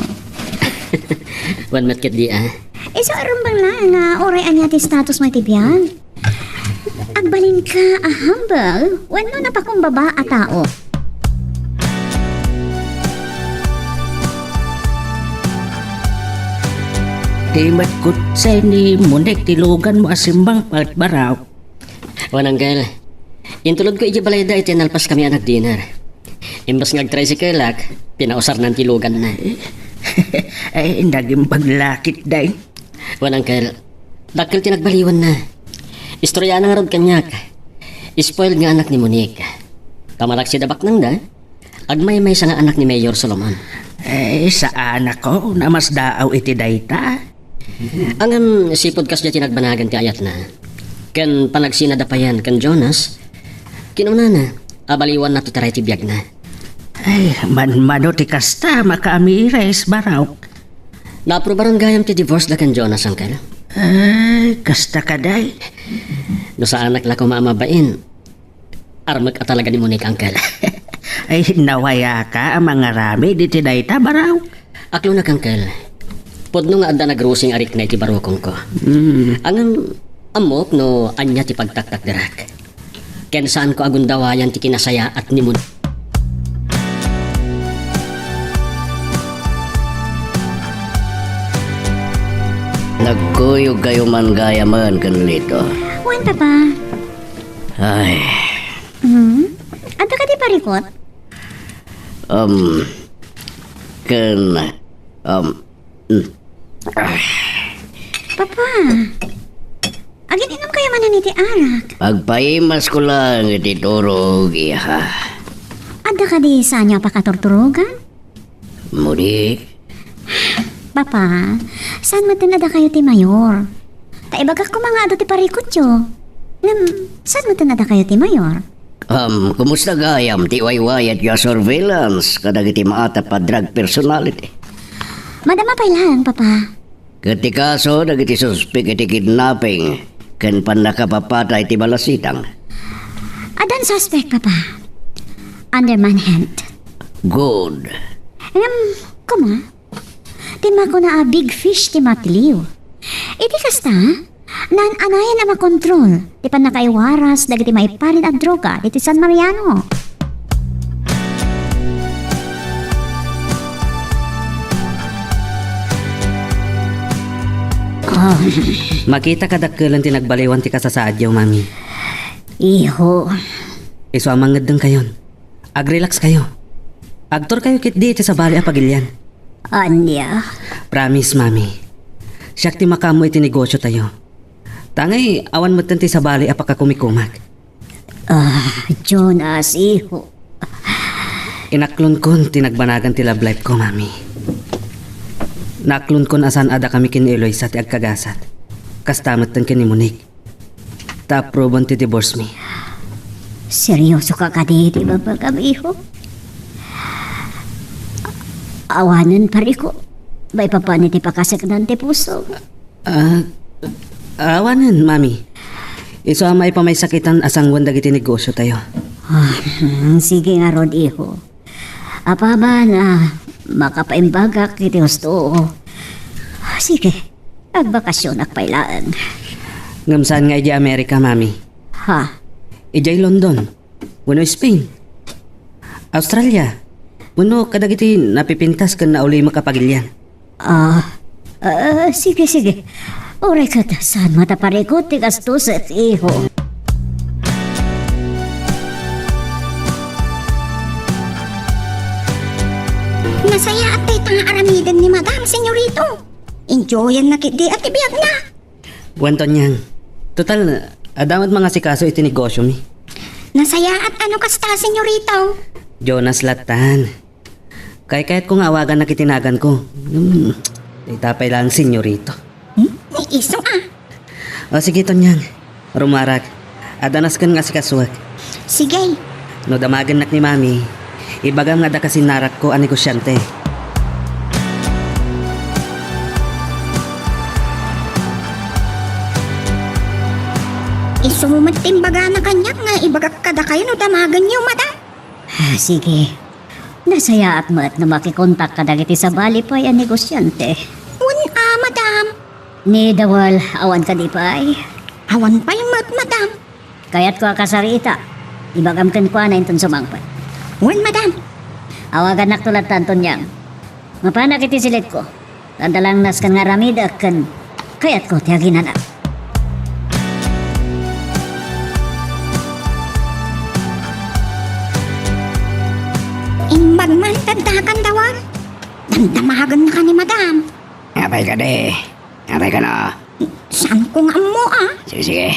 Wen met ketdi a. Isu a rumbeng laeng nga uray ania ti status mo iti biag? Agbalinka a humble wenno napakumbaba a tao? Ti met kutsay ni Monique ti luganmo a simmangpet, baro. Wen, Uncle, intulodko idiay balayda iti nalpaskami a nag-dinner. Imbes nga agtricycle-ak, pinausarnan ti luganna. Ay, nagimbag la ketdi. Wen, Uncle, dakkel ti nagbaliwanna. Istoriana ngarud kaniak. Spoiled nga anak ni Monique. Pamalaksid a baknangda, agmaymaysa nga anak ni Mayor Solomon. Eh, saanak ko, namasdaaw iti dayta. Ngem sipud kasdiay ti nagbanagan ti ayatna, ken panagsinada payen ken Jonas, kinunana a baliwanna ti taray ti biagna. Ay, manmano ti kasta, makaamires, Barok. Naaprubaran gayam ti divorce da ken Jonas, Uncle. Ay, kasta kadi. No saanak la koma a mabain, armek a talaga ni Monique, Uncle. Ay, nawayaka a mangaramid iti dayta, Barok. Aklonak, Uncle. Pudno nga adda nagrusing a rikna iti barukongko. Mm. Ngem, ammok no ania ti pagtaktakderak. Ken saanko a gundawayan ti kinasayaat ni Mon- Nagkuyogkayo man gayamen ken Lito. Wen, Papa. Ay. Hmm? Adda kadi parikut? Um, ken, um, mm. Papa, agin-inumkayo manen iti arak? Agpaimasko laeng iti turog, iha. Adda kadi saanyo a pakaturturogan? Monique? Papa, saan metten a dakayo ti mayor? Ta ibagak koma nga adu ti parikutyo. Ngem, saan metten a dakayo ti mayor? Um, kumusta gayam ti waywayatyo a surveillance kadagiti maatap a drug personality? Madama pay laeng, Papa. Ket ti kaso dagiti suspek iti kidnapping ken pannakapapatay ti balasitang? Addan suspek, Papa. Under manhunt. Good. Ngem, koma, ti makuna a big fish ti matiliw. Iti kasta, naan-anayan a makontrol ti pannakaiwaras dagiti maiparin a droga ditoy San Mariano. Ah. Makita kadakkelen ti nagbaliwan ti kasasaadyo, Mami. Iho. Isu a mangeddengkayon. Agrelaxkayo. Agturkayo ketdi iti sabali a pagilian. Ania? Promise, Mami. Siak ti makaammo iti negosyotayo. Ta ngay, awan metten ti sabali a pakakumikumak. Ah, Jonas, iho. Inaklonkon ti nagbanagan ti love life ko, Mami. Naaklonkon a saan a dakami ken ni Eloisa ti agkagasat. Kasta metten ken ni Monique. Ta approban ti divorce mi. Seryoso ka kadi iti babagam, iho? Awanen, pariko. Maipapan iti pakaseknan ti puso. Ah, awanen, Mami. Isu a maipamaysakitan a sangoen dagiti negosyotayo. Ah, hmm, sige ngarud, iho. Apaman a makapaimbagak iti husto. Sige, agbakasyonak pay laeng. Ngem saan nga idiay Amerika, Mami? Ha? Idiay London, wenno Spain, Australia, wenno kadagiti napipintas ken naulimek a pagilian. Ah, ah, sige, sige. Uray ket saan met a parikut ti gastuset, iho. Nasayaat dayta nga aramiden ni Madam, Senyorito. Enjoyanna ketdi ti biagna. Wen, Tonyang. Total, adda met mangasikaso iti negosyomi. Nasayaat a no kasta, Senyorito. Jonas lattan. Kaykayatko nga awagannak iti naganko. Hmm, dayta pay laeng, Senyorito. Hmm? Ni isu a. O, sige, Tonyang. Rumarak. Adda nasken nga asikasuek. Sige. No damagennak ni Mami, ibagam nga adda kasinnarakko a negosiante. Isu met ti imbagana kaniak nga ibagak kadakayo no damagenyo, Madam. Ah, sige. Nasayaat met no makikontak kadagiti sabali pay a negosiante. Wen a, Madam. Ni Dawal, awan kadi pay? Awan pay met, Madam. Kayatko a kasariita. Ibagam kenkuana inton sumangpet. Wen, Madam. Awagannakto lattan, Tonyang. Mapanak iti silitko. Adda laeng nasken nga aramidek ken kayatko ti aginana. Imbag man ti addakan, Dawal. Damdamagennaka ni Madam. Apay kadi? Apay kano? Saanko nga ammo, a. Sige, sige.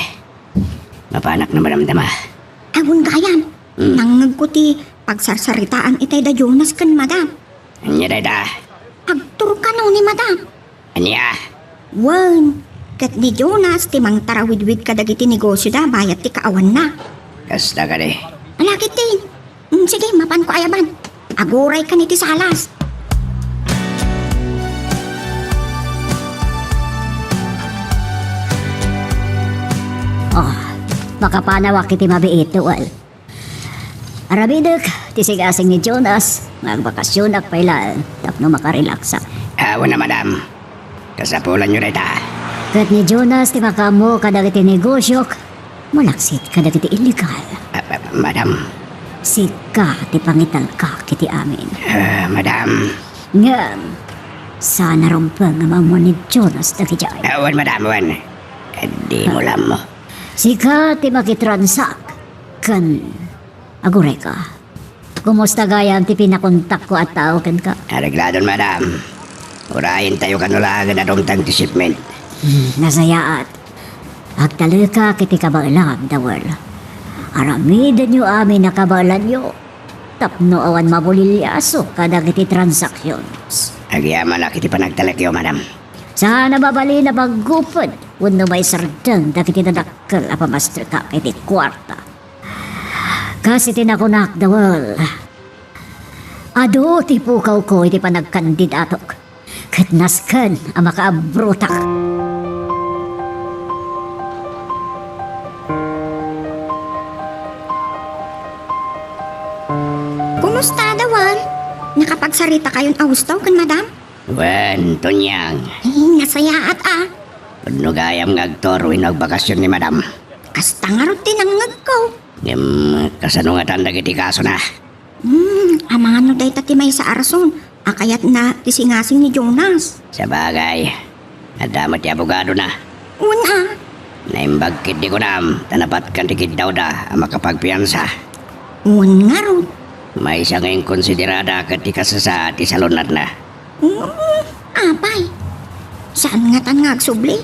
Mapanak no madamdama. Awan gayam. Hmm. Nangngegko ti pagsarsaritaan itay da Jonas ken Madam. Ania dayta? Agturkano ni Madam. Ania? Wen, ket ni Jonas ti mangtarawidwid kadagiti negosioda bayat ti kaawanna. Kasta kadi? Ala ketdi. Mm, sige, mapanko ayaban. Aguraykan iti salas. Oh, makapanawak iti mabiit, Noel. Aramidek ti sigasing ni Jonas nga agbakasionak pay laeng tapno makarelaksak. Awan a, madam. Kasapulanyo dayta. Ket ni Jonas ti makaammo kadagiti negosiok, malaksid kadagiti illegal. Ah, ah, madam. Sika ti pangitalkak iti amin. Ah, madam. Ngem, saan a rumbeng a maammuan ni Jonas dagijay. Awan, madam, awan. Dimo la ammo. Sika ti makitransak ken agurayka. Kumusta gayam ti pinakontakko a tao kenka? Aregladon, madam. Urayentayo kano laengen a dumteng ti shipment. Hmm, nasayaat. Agtalekak iti kabaelam, Dawel. Aramidenyo amin a kabaelanyo tapno awan mabuliliaso kadagiti transactions. Agyamanak iti panagtalekyo, madam. Saan a mabalin a pagguped wenno maisardeng dagiti nadakkel a pamastrikak iti kuarta. Kas iti nakunak, Dawel, adu ti pukawko iti panagkandidatok, ket nasken a makaabrotak. Kumusta, Dawel? Nakapagsaritakayon a husto ken madam? Wen, Tonyang. Eh, nasayaat a. Pudno gayam nga agtour wenno agbakasion ni madam. Kasta ngarud ti nangngegko. Ngem, kasano ngatan dagiti kasona? Hmm, amangan no dayta ti maysa a rason a kayatna ti singasing ni Jonas. Sabagay, adda met ti abogadona. Wen a. Naimbag ketdi kunam, ta napatkan ti kiddawda a makapagpiansa. Wen ngarud. Maysa nga inkonsiderada ket ti kasasaad ti salunatna. Hmm, apay. Saan ngatan nga agsubli?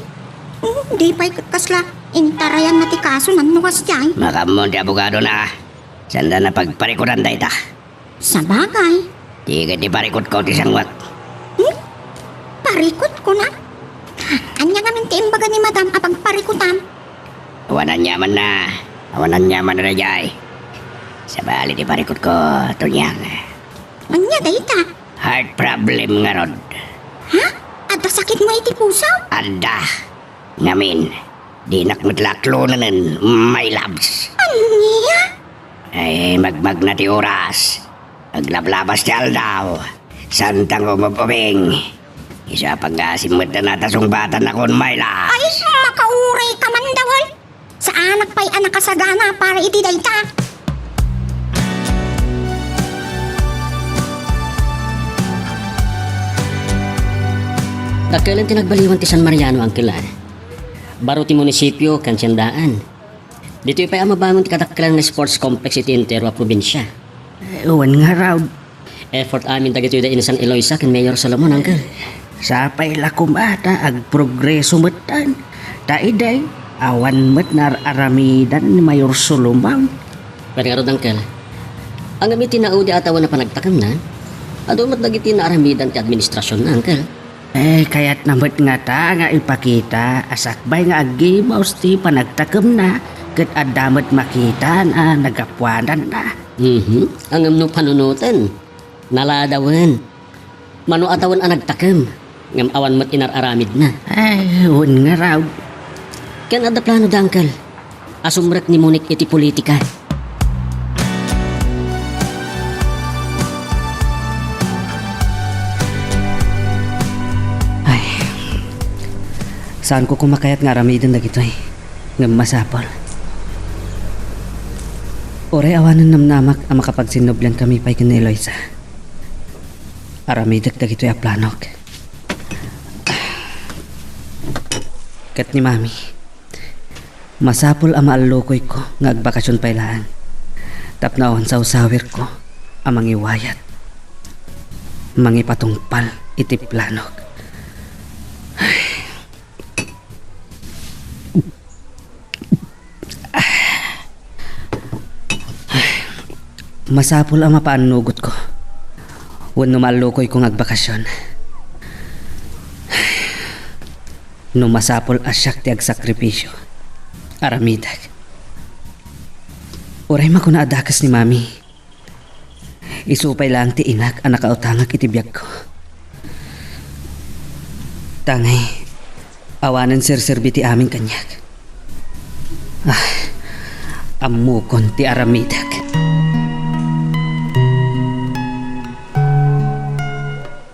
Hmm, di pay ket kasla intarayanna ti kaso nano kasdiay. Makaammo ti abogadona. Saanda a pagparikudan dayta. Sabagay. Ti ket ti parikutko ti sangwak. Hmm? Parikut, kunam? Ania ngamin ti imbaga ni madam a pagparikutam? Awan aniamanna. Awan aniamanna daydiay. Sabali ti parikutko, Tonyang. Ania dayta? Heart problem ngarud. Ha? Adda sakitmo iti puso? Adda. Ngamin, dinak met la aklonenen, my loves. Ania? Ay, magmagna ti oras. Aglablabas ti aldaw. Saanta nga umub-ubing. Isu a paggasim met dayta a sungbatan nakon, my loves. Ay, makauray ka man, Dawel. Saanak pay a nakasagana para iti dayta. Dakkelen ti nagbaliwan ti San Mariano, Uncle, a. Baro ti munisipio ken siendaan. Ditoy pay a mabangon ti kadakkelan nga sports complex iti entero a probinsia. Eh, wen ngarud. Effort amin dagitoy da Insan Eloisa ken Mayor Solomon, Uncle. Sapay la koma ta agprogreso metten. Ta idiay, awan met naar-aramidan ni Mayor Solomon. Wen ngarud, Uncle. Ngem iti naudi a tawen a panagtakemna, adu met dagiti naaramidan ti administrasionna, Uncle. Eh, kayatna met ngata nga ipakita a sakbay nga aggibus ti panagtakemna ket adda met makitaan a nagapuananna. Mhm. Ngem no panunoten, naladawen. Mano a tawen a nagtakem, ngem awan met inar-aramidna. Ay, wen ngarud. Ken adda planoda, Uncle, a sumrek ni Monique iti politika. Ay, saanko koma kayat nga aramiden dagitoy, ngem masapul. Uray awanen namnamak a makapagsinnubliankami pay ken ni Eloisa. Aramidek dagitoy a planok. Ket ni Mami, masapul a maallukoyko nga agbakasion pay laeng tapno awan sawsawirko a mangiwayat, mangipatungpal iti planok. Masapul a mapaannugotko wenno maallukoyko nga agbakasyon. No masapul a siak ti agsakripisio, aramidek. Uray makuna a dakes ni Mami, isu pay laeng ti inak a nakautangak iti biagko. Tangay, awanen serserbi ti amin kaniak. Ah, ammokon ti aramidek.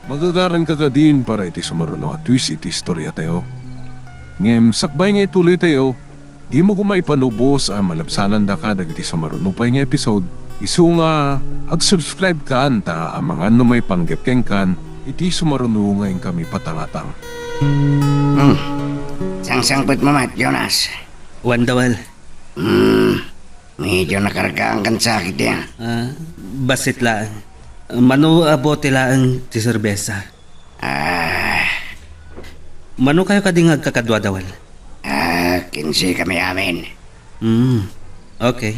Magagaranka kadin para iti sumaruno a twist iti istoriatayo. Ngem sakbay nga ituloytayo, dimo koma ipanubos a malabsanandaka dagiti sumaruno pay nga episode, isu nga agsubscribe kan ta amangan no maipanggep kenkan iti sumaruno nga inkami patangatang. Hmm. Sangsangpet mo met, Jonas. Wen, Dawel. Hmm. Medyo nakargaan kan sakit ya. Ah, bassit laeng. Mano a bote laeng ti serbesa. Ah. Mano kayo kadi nga agkakadua, Dawel? Ah, kinse kami amin. Hmm, okay.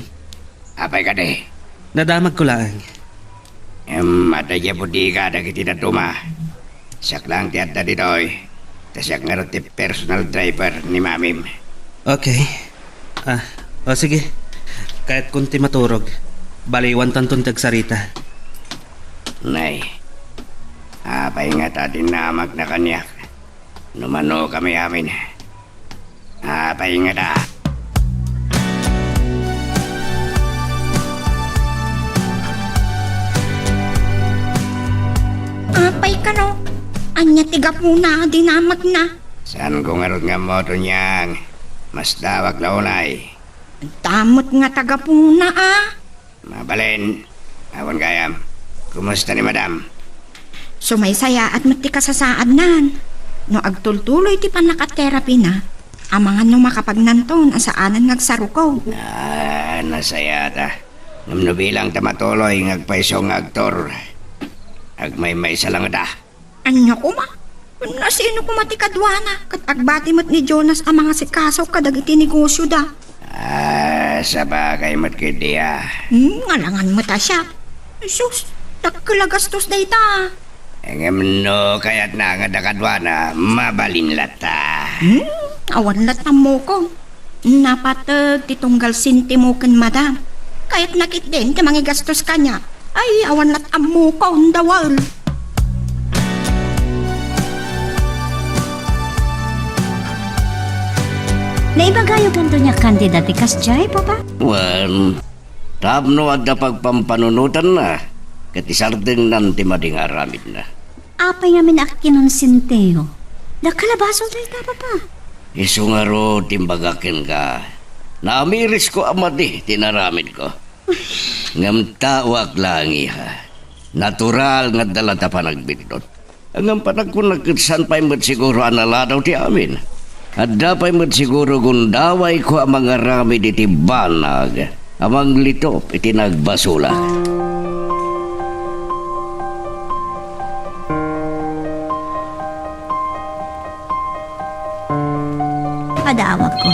Apay kadi? Nadamagko laeng. Em, adda diay bodega dagiti dadduma. Siak laeng ti adda ditoy. Ta siak ngarud ti personal driver ni Mamim. Okay. Ah, o sige. Kayatkon ti maturog. Baliwantanton ti agsarita. Nay, apay ngata ti namagna kaniak? No mano kami amin. Apay ngata. Apay kano? Ania ti gapuna a dinamagna? Saanko ngarud nga ammo, Tonyang. Masdawak la unay. Damot nga ta gapuna a. Mabalin. Awan gayam. Kumusta ni Madam? Sumaysayaat met ti kasasaadnan. No agtultuloy ti pannakatherapyna, amangan no makapagnanton a saanen nga agsarukog. Ah, nasayata. Ngem no bilang ta matuloy nga agpayso nga aktor, agmaymaysa langta. Ania koma? Nasino koma ti kaduana? Ket agbati met ni Jonas a mangasikaso kadagiti negosyoda. Ah, sabagay met ketdi a. Hmm, ngalangan met a siak. Sus, dakkel a gastos dayta. Ngem no kayatna nga adda kaduana, mabalin latta. Hmm, awan latta ammokon. Napateg ti tunggal sentimo ken Madam. Kayatna ketdin ti mangigastos kaniak. Ay, awan lat ammokon, Dawel. Naibagayo kanto nia kandida ti kasdiay, Papa? Wen, tapno adda pagpampanunotanna, ket isardengnan ti madi nga aramidna. Apay ngamin a kinonsentio? Dakkel a basol dayta, Papa. Isu ngarud ti imbagak kenka. Naamirisko a madi ti inaramidko. Ngem taoak laeng, iha. Natural nga adda latta panagbitdut. Ngem panagkunak ket saan pay met siguro a naladaw ti amin. Adda pay met siguro gundawayko a mangaramid iti banag a manglitop iti nagbasolak. Adawagko.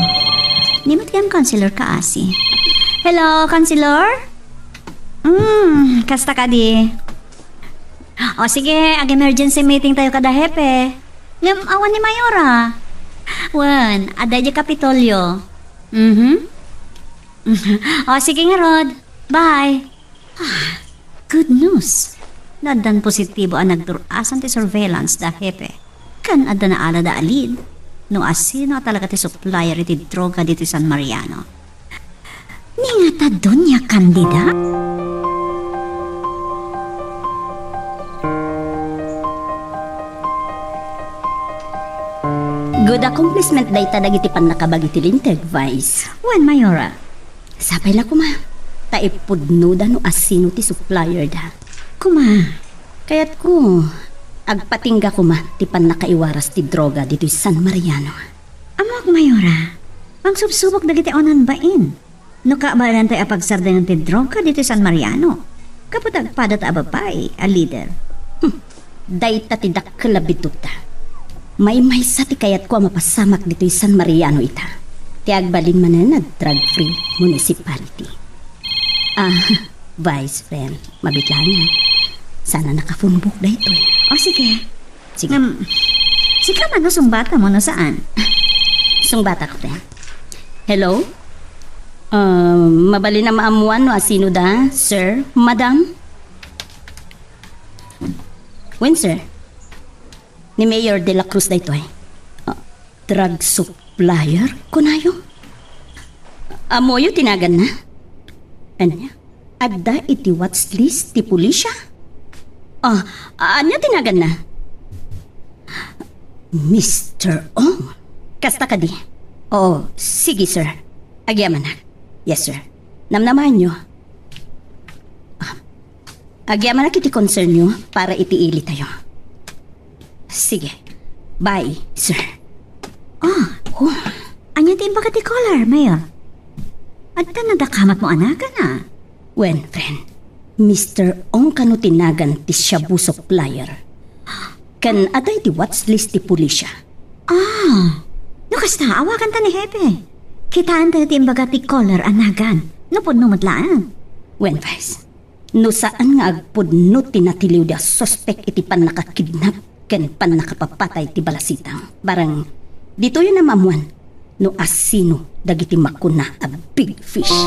Ni met gayam, Councilor Kaasi. Hello, Councilor? Mm, kasta kadi? O sige, ag-emergency meeting tayo kada hepe. Ngem awan ni Mayora. Wen, adda idiay Kapitolyo. Mhm. O sige ngarud. Bye. Ah, good news. Addan positibo a nagdur-asan ti surveillance da hepe. Ken adda naalada a lead no asino a talaga ti supplier iti droga ditoy San Mariano. Ni ngata, Doña Candida? Good accomplishment dayta dagiti pannakabagi ti Linteg, Vice. Wen, Mayora. Sapay la koma, ta ipudnoda no asino ti supplier da. Koma, kayatko, agpatingga koma ti pannakaiwaras ti droga ditoy San Mariano. Ammok, Mayora, mangsubsubok dagiti awanan bain. No kabaelan tay a pagsardengan ti droga ditoy San Mariano, gapu ta agpada ta a babai a leader. Hmm, dayta ti dakkel a biddutda. Maymaysa ti kayatko a mapasamak ditoy San Mariano ita. Ti agbalin manen a drug-free municipality. Ah, Vice friend, mabitlaan nga. Sana nakafunbok daytoy. O, sige. Sige. Ngem, sika man no sungbatam wenno saan? Sungbatak, friend. Hello? Ah, mabalin a maammuan no asino da, sir, madam? Wen, sir. Ni Mayor de la Cruz daytoy. Ah, drug supplier, kunayo? Ammoyo ti naganna? Ania? Adda iti watch list ti pulisya? Ah, ania ti naganna? Mister Ong. Kasta kadi? Oh, sige, sir. Agyamanak. Yes, sir. Namnamaenyo. Ah, agyamanak iti concernyo para iti ilitayo. Sige. Bye, sir. Ah, oh. Ania ti imbaga ti caller, Mayor? Adda nadakamatmo a naganna? Wen, friend. Mister Ong kano ti nagan ti shabu supplier. Ken adda iti watch list ti pulisya. Ah, no kasta, awaganta ni Hepe. Kitaentayo ti imbaga ti caller a nagan. No pudno met laeng. Wen, Vice. No saan nga agpudno ti natiliwda a suspek iti pannakakidnap ken pannakapapatay ti balasitang, bareng ditoy a maammuan no asino dagiti makuna a big fish.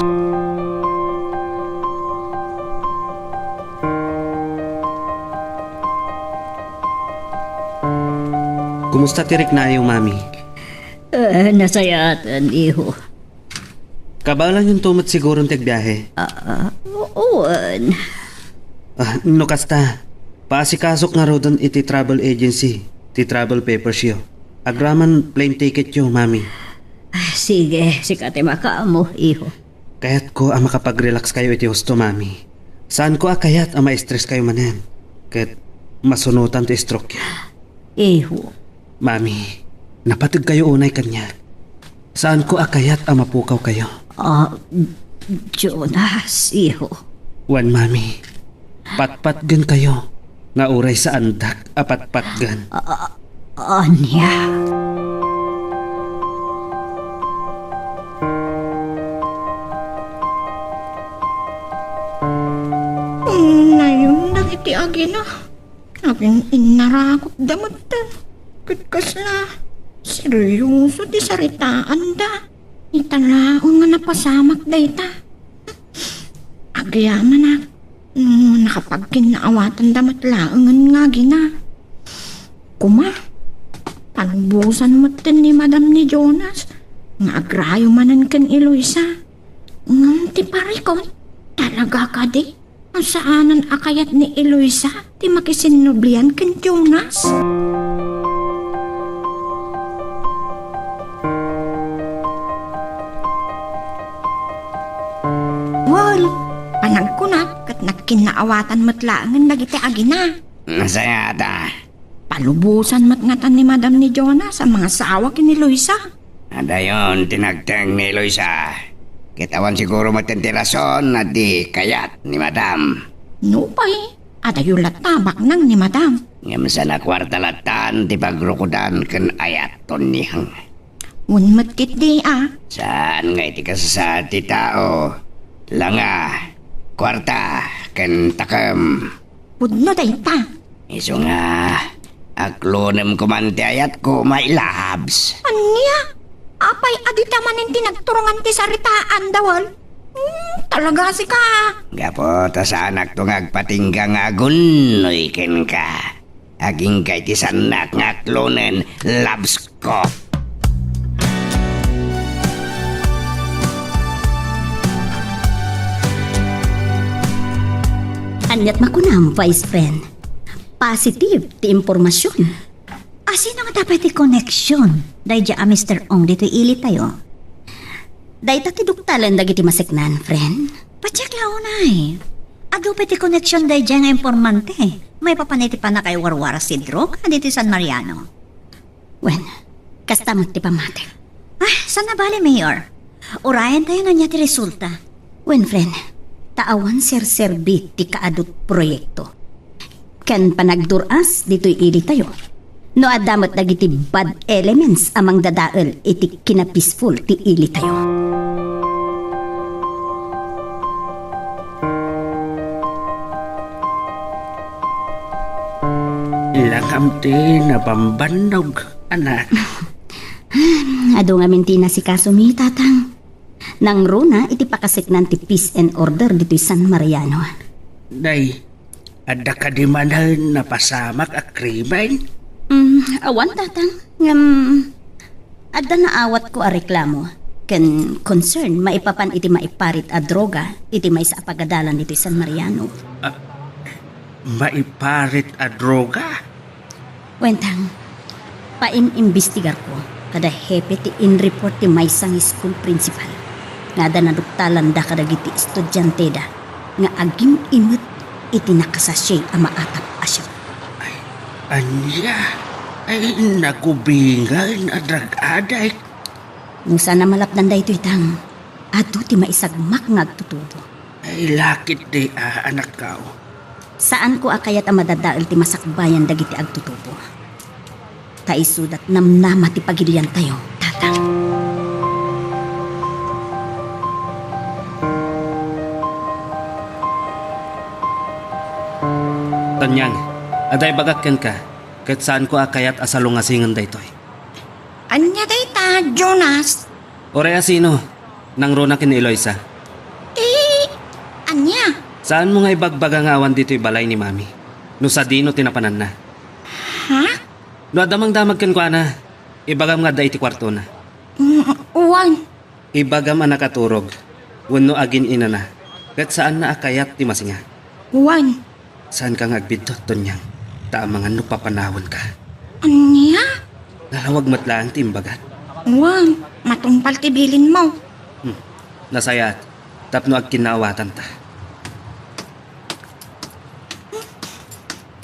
Kumusta ti riknayo, Mami? Ah, nasayaatan, iho. Kabaelanyo met siguro ti agbiahe? Ah, oo, ah. Ah, no kasta, paasikasok ngaruden iti travel agency ti travel papersyo. Agraman plane ticketyo, Mami. Ah, sige, sika ti makaammo, iho. Kayatko a makapag-relax kayo iti husto, Mami. Saanko a kayat a ma-stress kayo manen. Ket masunotan ti stroke. Iho. Mami, napateg kayo unay kaniak. Saanko a kayat a mapukaw kayo. Ah, Jonas, iho. Wen, Mami, patpatgen kayo nga uray saandak a patpatgen. Ah, ania? Nayon dagiti agina. Agin-innarakotda metten. Ket kasla seryoso ti saritaanda. Ita laeng nga napasamak dayta. Agyamanak no nakapagkinnaawatanda met laengen nga agina. Koma, palubosan metten ni Madam ni Jonas nga agrayo manen ken Eloisa. Ngem ti parikut, talaga kadi? Saanen a kayat ni Eloisa ti makisinnublian ken Jonas? Well, panagkunak ket nagkinnaawatan met laengen dagiti agina. Nasayaat a. Palubosan met ngatan ni Madam ni Jonas a mangasawa ken ni Eloisa. Adayon ti nagteng ni Eloisa. Ket awan siguro met ti rason a di kayat ni Madam. Nupay, adayo latta a baknang ni Madam. Ngem saan a kuarta lattan ti pagrukodan ken ayat, Tonyang. Wen met ketdi a. Saan nga iti kasasaad ti tao, langa, kuarta, ken takem. Pudno dayta. Isu nga, aklonem koman ti ayatko, my loves. Ania? Apay a dita manen ti nagturongan ti saritaanda, wen? Hmm, talaga sika. Gapu ta saanakto nga agpatingga nga agunnoy kenka. Agingga iti saannak nga aklonen, loves ko. Aniat makunam, Vice Friend? Positive ti impormasion. Asino nga tapay ti koneksion daydiay a Mister Ong ditoy ilitayo? Dayta ti duktalen dagiti maseknan, friend. Pacheck la unay. Adu pay ti koneksion daydiay nga impormante maipapan iti pannakaiwarwaras ti droga ditoy San Mariano. Wen, kasta met ti pammatik. Ah, saan a bale, Mayor? Urayentayo no ania ti resulta. Wen, friend, ta awan serserbi ti kaadut proyekto ken panagdur-as ditoy ilitayo. No adda met dagiti bad elements a mangdadael iti kinapeaceful ti ilitayo. Kam ti nabambannog, anak. Adu ngamin ti inasikasomi, Tatang. Nangruna iti pakaseknan ti peace and order ditoy San Mariano. Day, adda kadi manen napasamak a krimen? Mm, awan, Tatang. Ngem, adda naawatko a reklamo ken concern maipapan iti maiparit a droga iti maysa a pagadalan ditoy San Mariano. Ah, maiparit a droga? Wen, Tang, paim-imbestigarko kada hepe ti in-report ti maysa nga school principal nga adda naduktalanda kadagiti estudianteda nga agim-imet iti nakasasay a maatap a siak. Ay, ania? Ay, nagubingan a drug addict. No saan a malapdan daytoy, Tang, adu ti maisagmak nga agtutubo. Ay, lakit di, ah, anakko. Saanko a kayat a madadael ti masakbayan dagiti agtutubo. Ta isudat namnama ti pagiliantayo, Tatang. Tonyang, adda ibagak kenka, ket saanko a kayat a salungasingen daytoy. Ania dayta, Jonas? Uray a sino? Nangruna ken ni Eloisa. Ti ania? Saanmo nga ibagbaga nga awan ditoy balay ni Mami? No sadino ti napananna? Ha? No adda mangdamag kenkuana, ibagam nga adda iti kuartona. Mm, wan. Ibagam a nakaturog wenno agin-inana, ket saanna a kayat ti masinga. Wan. Saanka nga agbiddut, Tonyang, ta amangan no papanawenka. Ania? Nalawag met laeng ti imbagak. Wan, matungpal ti bilinmo. Hmm, nasayaat, tapno agkinnaawatanta.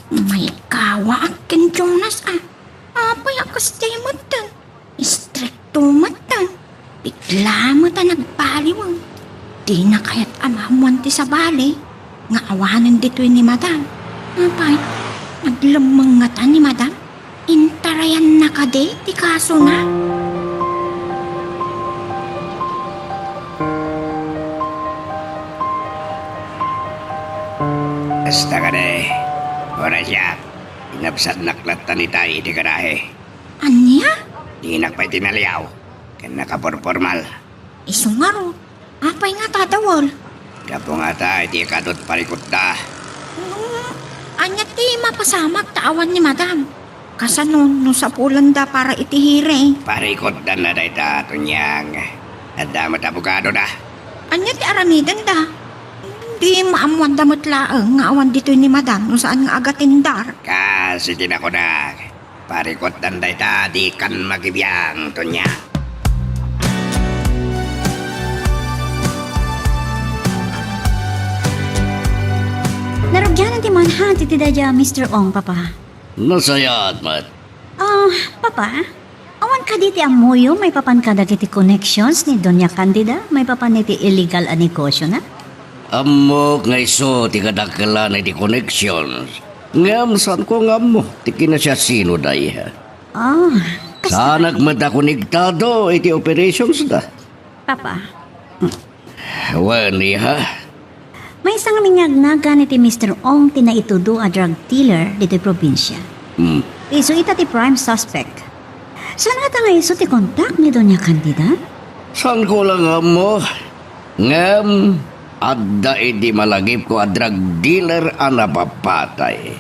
Maikawaak ken Jonas a. Apay a kasdiay metten? Istrikto metten. Bigla met a nagbaliwen. Dina kayat a maammoan ti sabali nga awanen ditoy ni Madam. Apay, naglemmeng ngata ni Madam? Intarayanna kadi ti kasona? Kasta kadi, uray siak, inabsatnak latta ni Tay iti garahe. Ania? Dinak pay tinaliaw, ken nakapurpormal. Isu ngarud, apay nga tadawel? Gapu ngata iti ikadut parikutda. Hmm, ania ti mapasamak ta awan ni Madam? Kasano no sapulenda para iti hearing? Parikutdanna dayta, Tonyang. Adda met abogadoda. Ania ti aramidenda? Di maammoanda met laeng nga awan ditoy ni Madam no saan nga agatindar. Kas iti nakunak, parikutdan dayta, dikan makibiang, Tonyang. Narugian ti manhunt iti daydiay a Mister Ong, Papa. Nasayaat met. Ah, Papa, awan kadi ti ammoyo maipapan kadagiti connections ni Doña Candida maipapan iti illegal a negosiona? Ammok nga isu ti kadakkelan iti connections. Ngem saanko nga ammo ti kinasiasinoda, iha. Ah, kasta. Saanak met a konektado iti operationsda. Papa. Wen, iha? Maysa ngamin nga agnagan iti Mister Ong ti naitudo a drug dealer ditoy probinsia. Hmm. Isu ita ti prime suspect. Saan ngata nga isu ti kontak ni Doña Candida? Saanko la nga ammo. Ngem, adda idi malagipko a drug dealer a napapatay.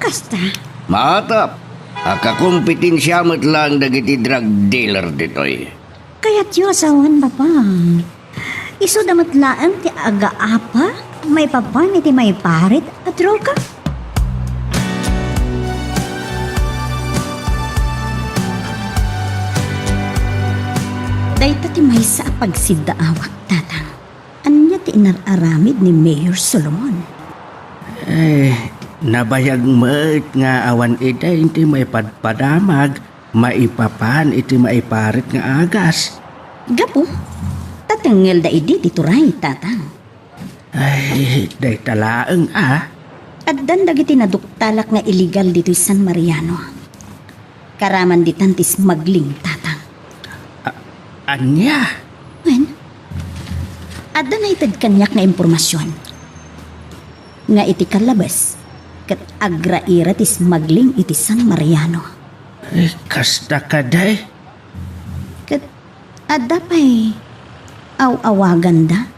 Kasta? Maatap a kakompetensia met laeng dagiti drug dealer ditoy. Kayatyo a sawen, Papa. Isuda met laeng ti agaapa maipapan iti maiparit a droga? Dayta ti maysa a pagsiddaawak, Tatang. Ania ti inar-aramid ni Mayor Solomon? Eh, nabayag met nga awan idi ti maipadpadamag maipapan iti maiparit nga agas. Gapu, ta tengngelda idi ti turay, Tatang. Ay, dayta laeng a. Addan dagiti naduktalak nga illegal ditoy San Mariano. Karaman ditan ti smuggling, Tatang. A-, ania? Wen, adda naited kaniak nga impormasion nga iti kallabes, ket agraira ti smuggling iti San Mariano. Eh, kasta kadi? Ket adda pay aw-awaganda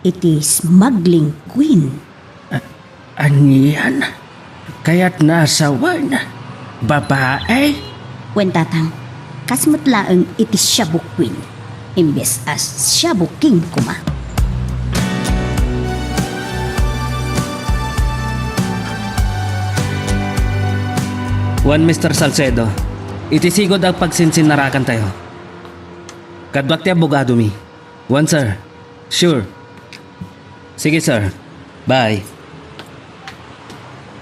iti smuggling queen. A-, anian? Kayatna a sawen? Babae? Wen, Tatang, kas met laeng iti Shabu Queen, imbes a Shabu King koma. Wen, Mister Salcedo, iti sigud a pagsinsinnarakantayo. Kaduak ti abogadomi. Wen, sir. Sure. Sige, sir. Bye.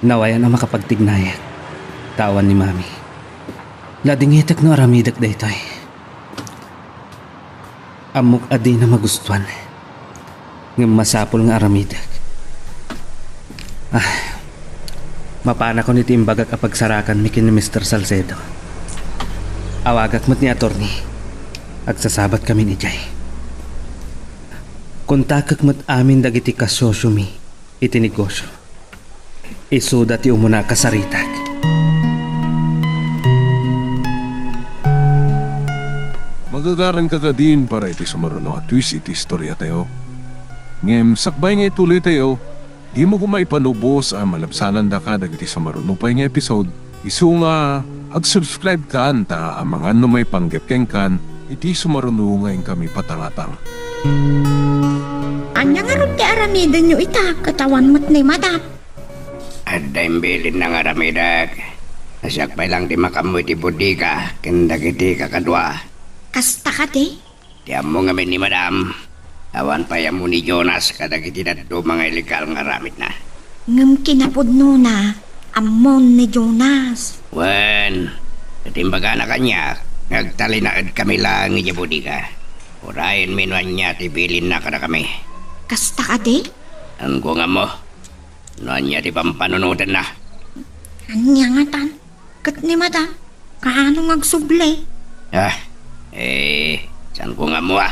Nawayan a makapagtignayek ta awan ni Mami. Ladingitek no aramidek daytoy. Ammok a dina magustuan. Ngem masapul nga aramidek. Ah, mapanakon iti imbagak a pagsarakanmi ken ni Mister Salcedo. Awagak met ni attorney. Agsasabatkamin idiay. Kontakek met amin dagiti kasosiomi iti negosio. Isuda ti umuna a kasaritak. Magagaranka kadin para iti sumaruno a twist iti istoriatayo. Ngem sakbay nga ituloytayo, dimo koma ipanubos a malabsanandaka dagiti sumaruno pay nga episode. Isu nga ag-subscribe kan ta amangan no maipanggep kenkan iti sumaruno nga inkami patangatang. Ania ngarud ti aramidenyo ita ket awan met ni Madam? Adda imbilinna nga aramidek. Siak pay laeng ti makaammo iti bodega ken dagiti kakadua. Kasta kadi? Ti ammo ngamin ni Madam, awan pay ammo ni Jonas kadagiti dadduma nga illegal nga aramidna. Ngem kinapudnona, ammon ni Jonas. Wen, ket imbagana kaniak nga agtalinaedkami laeng idiay bodega. Urayenmi no ania ti bilinna kadakami. Kasta kadi? Saanko nga ammo no ania ti pampanunotenna. Ania ngatan? Ket ni Madam, kaano nga agsubli? Ah, eh, saanko nga ammo a.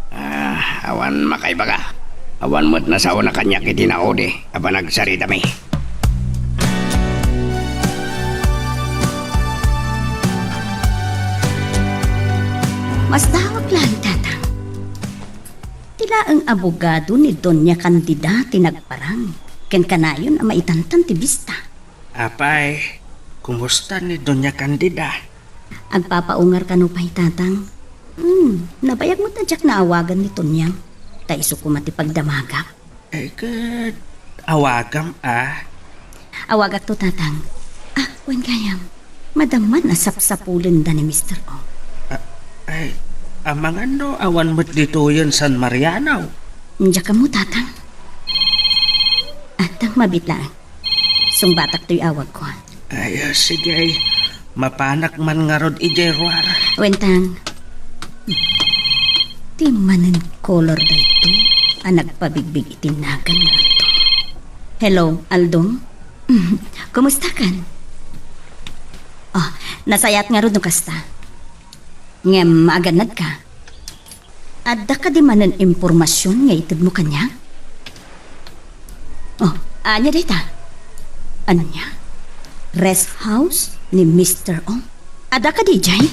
Ah, awan makaibaga. Awan met nasaona kaniak iti naudi a panagsaritami. Masdawak laeng, Tatang. Ti laeng abogado ni Doña Candida ti nagparang ken kanayon a maitantan ti bista. Apay, kumusta ni Doña Candida? Agpapaungar kano pay, Tatang. Hmm, nabayag met a diak naawagan ni Tonyang. Ta isu koma ti pagdamagak. Eh, ket awagam a. Awagakto, Tatang. Ah, wen gayam. Madamman a sapsapulenda ni Mister O. Ah, ay, amangan no awan met ditoyen San Mariano. Diak ammo, Tatang. Adda, mabiit laeng. Sungbatak toy awagko. Ay, ah, sige, ay. Mapanak man ngarud idiay ruar. Wen, Tang. Ti manen kolor daytoy a nagpabigbig iti nagan ni Aldo. Hello, Aldo? Kumusta kan? Oh, nasayaat ngarud no kasta. Ngem maagannadka. Adda kadi manen impormasion nga itedmo kaniak? Oh, ania dayta? Ania? Rest house ni Mister Ong? Adda kadi idiay?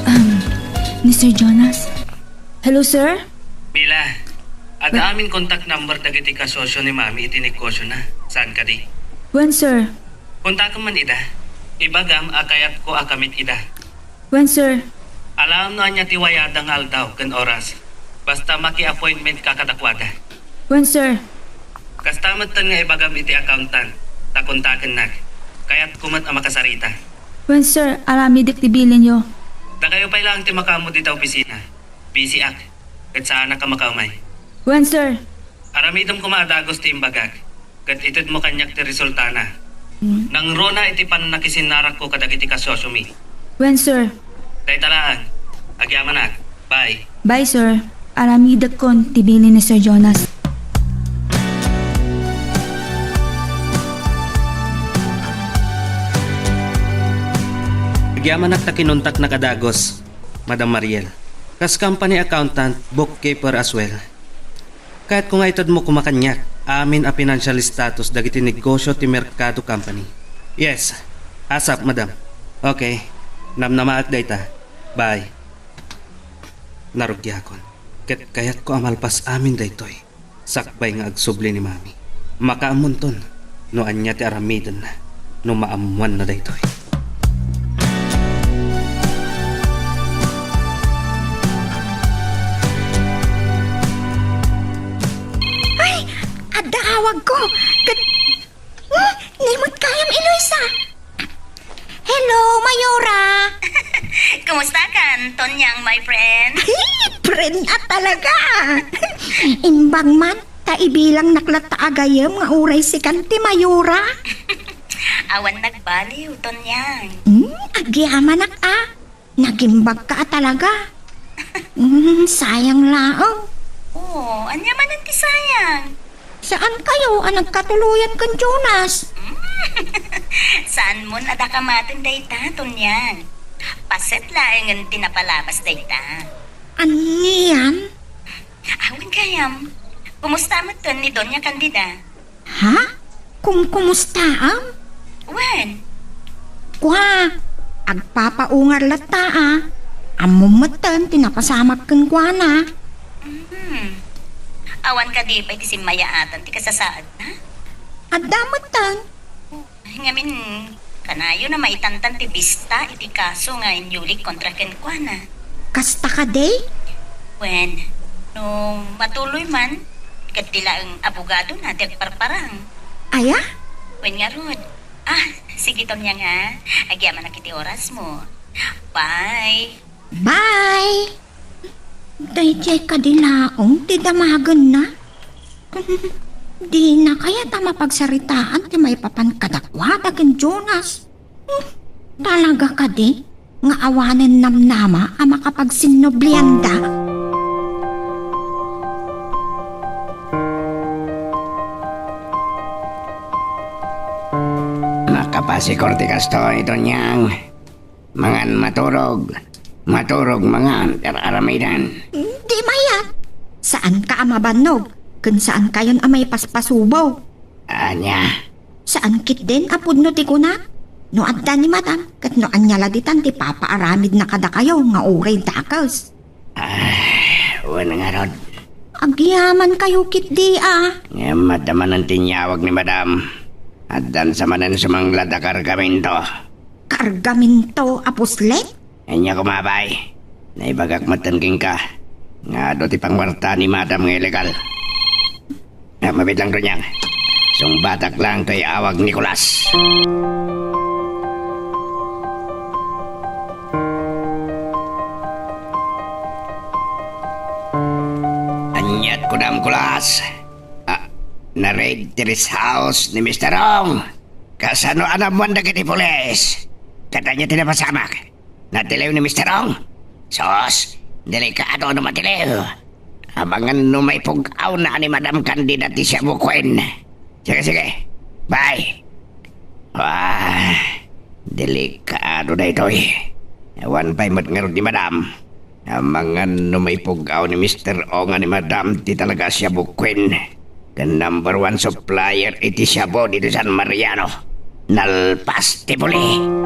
Um, Mister Jonas? Hello, sir? Mila, adda amin contact number dagiti kasosio ni Mami iti negosiona. Saan kadi? Wen, sir. Kontakem man ida. Ibagam a kayatko a kamit ida. Wen, sir. Alaem no ania ti wayada nga aldaw ken oras. Basta maki-appointment ka kadakuada. Wen, sir. Kasta metten nga ibagam iti accountant, ta kontakennak. Kayatko met a makasarita. Wen, sir. Aramidek ti bilinyo. Dakayo pay laeng ti makaammo dita opisina. Busyak, ket saanak a makaumay. Wen, sir. Aramidem koma a dagus ti imbagak, ket itedmo kaniak ti resultana. Hmm. Nangruna iti pannakisinnarako kadagiti kasosiomi. Wen, sir. Dayta laeng. Agyamanak. Bye. Bye, sir. Aramidekkon ti bilin ni Sir Jonas. Agyamanak ta kinontaknak a dagus, Madam Mariel. Kas company accountant, bookkeeper as well. Kayatko nga itedmo koma kaniak amin a financial status dagiti negosyo ti Mercado Company. Yes, asap, madam. Okay, namnamaak dayta. Bye. Narugiakon. Ket kayatko a malpas amin daytoy. Sakbay nga agsubli ni Mami. Makaammonton no ania ti aramidenna no maammoanna daytoy. Ay! Adda awagko! Ket, hmm, nimut gayam, Eloisa! Hello, Mayora! Kumusta kan, Tonyang, my friend? Friend a talaga! Imbag man, ta ibilangnak latta a gayyem nga uray sikan ti Mayora. Awan nagbaliw, Tonyang. Hmm, agyamanak a. Nagimbagka a talaga. Hmm, sayang laeng. Oo, ania manen ti sayang? Saan kayo a nagkatuloyan ken Jonas? Saan mon a dakamaten dayta, Tonyang? Paset laengen ti napalabas dayta. Anian? Awan gayam. Kumusta metten ni Doña Candida? Ha? Kumkumustaam? Wen. Kua, agpapaungar latta a. Ammom metten ti napasamak kenkuana. Mhm. Awan kadi pay ti simmayaatan ti kasasaadna? Adda metten. Ngamin, kanayon a maitantan ti bista iti kaso nga inyulik kontra kenkuana. Kasta kadi? Wen, no matuloy man, ket di laeng abogadona ti agparparang. Aya? Wen ngarud. Ah, sige, Tonyang, ha? Agyamanak iti orasmo. Bye. Bye! Daydiay kadi laeng ti damagenna? Dina kayat a mapagsaritaan ti maipapan kadakuada ken Jonas? Hmm, talaga kadi nga awanen namnama a makapagsinnublianda? Makapasikor ti kastoy, Tonyang. Mangan maturog, maturog mangan ti ar-aramiden. Di mayat. Saanka a mabannog, ken saankayon a maipaspasubo. Ania? Saan ketdin a pudno ti kunak? No adda ni Madam, ket no ania la ditan ti papaaramidna kadakayo nga uray dakes. Ah, wen ngarud. Agyamankayo ketdi a. Ngem adda manen ti inyawag ni Madam. Addan sa manen sumanglad a kargamento. Kargamento a puslit? Ania koma, bay. Naibagak metten kenka nga adu ti pangwarta ni Madam nga illegal. Ah, mabit lang, Tonyang. Sungbatak lang toy awag Nicolas. Aniat kunam, Nicolas? Ah, na-raid ti rest house ni Mister Ong. Kasano a naammoan dagiti pulis? Ket ania ti napasamak? Natiliw ni Mister Ong? Sus, delikado no matiliw. Amangan no maipug-awna ni Madam Candida ti Shabu Queen. Sige, sige. Bye. Ah, delikado daytoy. Awan pay met ngarud ni Madam. Amangan no maipug-aw ni Mister Ong a ni Madam ti talaga a Shabu Queen. Ken number one supplier iti shabu ditoy San Mariano. Nalpas ti puli.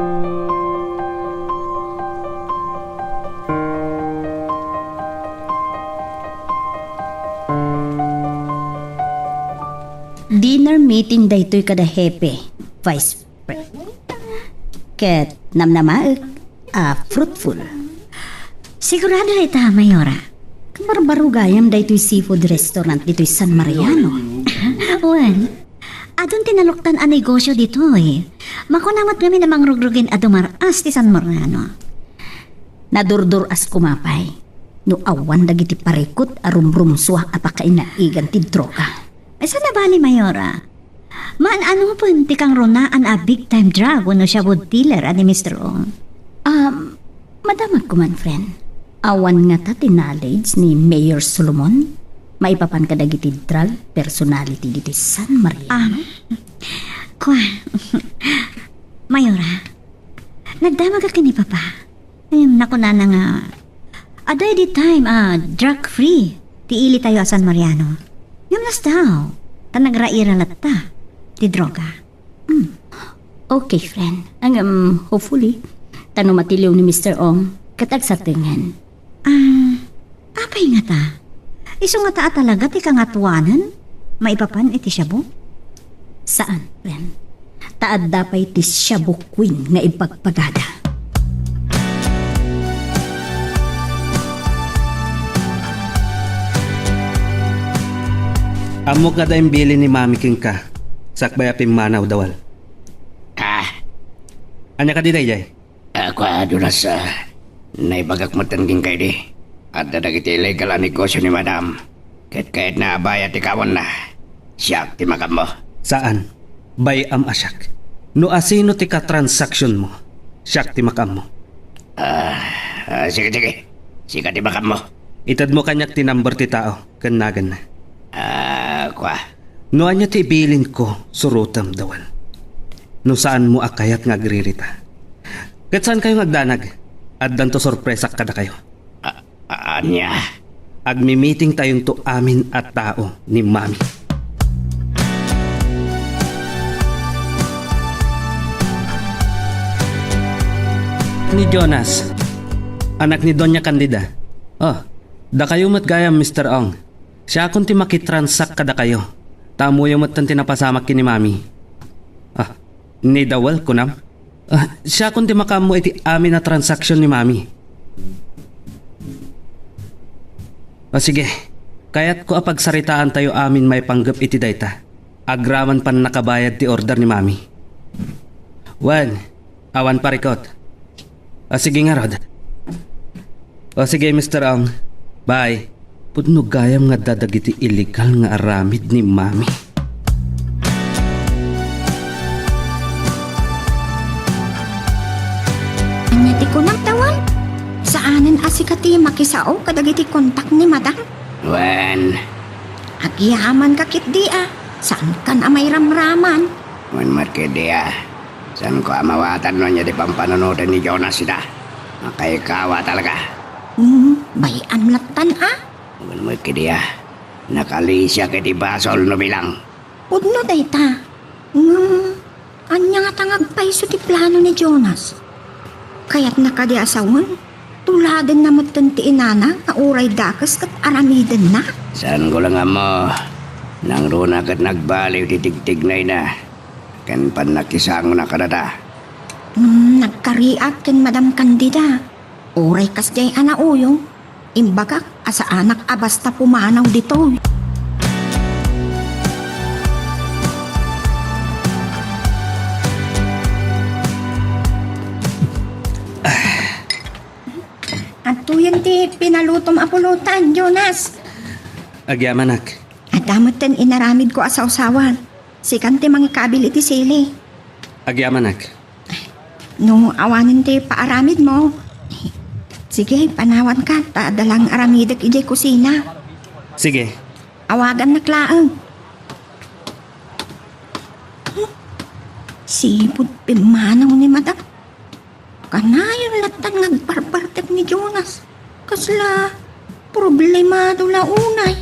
Dinner meeting daytoy kada hepe, Vice Pre-, ket namnamaek a fruitful. Sigurado ita, Mayora. Kabarbaro gayam daytoy seafood restaurant ditoy San Mariano. Wen, adun ti naluktan a negosyo ditoy. Makuna met ngamin a mangrugrugin a dumar-as ti San Mariano. Nadurdur-as koma pay no awan dagiti parikut a rumrumsua a pakainaigan ti droga. Saan a bali, Mayora? Maan-anopen ti kangrunaan a big time drug wenno shabu dealer a ni Mister Ong? Um, madamag koman, friend. Awan ngata ti knowledge ni Mayor Solomon maipapan kadagiti drug personality ditoy San Mariano? Ah, kua, Mayora, nagdamagak ken ni Papa. Em, nakunana nga, Adda idi time a drug-free ti ilitayo a San Mariano. Ngem nasdaaw, ta nagraira latta ti droga. Hmm. Okay, friend. Ngem, hopefully, ta no matiliw ni Mister Ong, ket agsatengen. Ah, apay ngata? Isu ngata a talaga ti kangatuanen maipapan iti shabu? Saan, friend. Ta adda pay ti shabu queen nga ibagbaga da. Ammok nga adda imbilin ni Mami kenka, sakbay a pimmanaw, Dawal. Ah. Ania kadi daydiay? Ah, kua, Jonas, ah, naibagak metten kenka idi. Adda dagiti illegal a negosio ni Madam. Ket kayatna a bayad ti kawanna. Siak ti makaammo. Saan. Bay-am a siak. No asino ti katransaksiyonmo, siak ti makaammo. Ah, ah, sige, sige. Sika ti makaammo. Itedmo kaniak ti number ti tao ken naganna. Ah, kua. No ania ti ibilinko, surotem, Dawal. No saanmo a kayat nga agririta. Ket saankayo nga agdanag. Addanto sorpresak kadakayo. A-, a-, ania? Agmi-meetingtayonto amin a tao ni Mami. Ni Jonas, anak ni Doña Candida. Oh, dakayo met gayam, Mister Ong. Siakon ti makitransak kadakayo. Ta ammoyo metten ti napasamak ken ni Mami. Ah, ni Dawal, kunam? Ah, siakon ti makaammo iti amin a transaksyon ni Mami. O sige, kayatko a pagsaritaantayo amin maipanggep iti dayta. Agraman pannakabayad ti order ni Mami. Wen, awan parikot. O sige ngarud. O sige, Mister Ong. Bye. Pudno gayam nga adda dagiti illegal nga aramid ni Mami. Ania ti kunam, Dawal? Saanen a sika ti makisao kadagiti kontak ni Madam? Wen. Agyamanka ketdi a, saankan a mairamraman. Wen met ketdi a, saanko a mawatan no ania ti pampanunoten ni Jonas ida. Makaikawa talaga. Hmm, bay-am lattan a. Wen met ketdi a, nakalisiak iti basol no bilang. Pudno dayta. Ngem, ania ngata nga agpayso ti plano ni Jonas? Kayatna kadi a sawen, tuladenna metten ti inana nga uray dakes ket aramidenna? Saanko la nga ammo. Nangruna ket nagbaliw ti tigtignayna ken pannakisangona kadata. Ngem nagkariat ken Madam Candida. Uray kasdiay a nauyong, imbagak a saanak a basta pumanaw ditoy. Adtoyen ti pinalutom a pulutan, Jonas. Agyamanak. Adda metten inaramidko a sawsawan. Sikan ti mangikabil iti sili. Agyamanak. No awanen ti paaramidmo, sige, panawanka, ta adda lang aramidek idiay kusina. Sige. Awagannak laeng. Sipud pimmanaw ni Madam. Kanayon lattan nga agbarbartek ni Jonas. Kasla problemado la unay.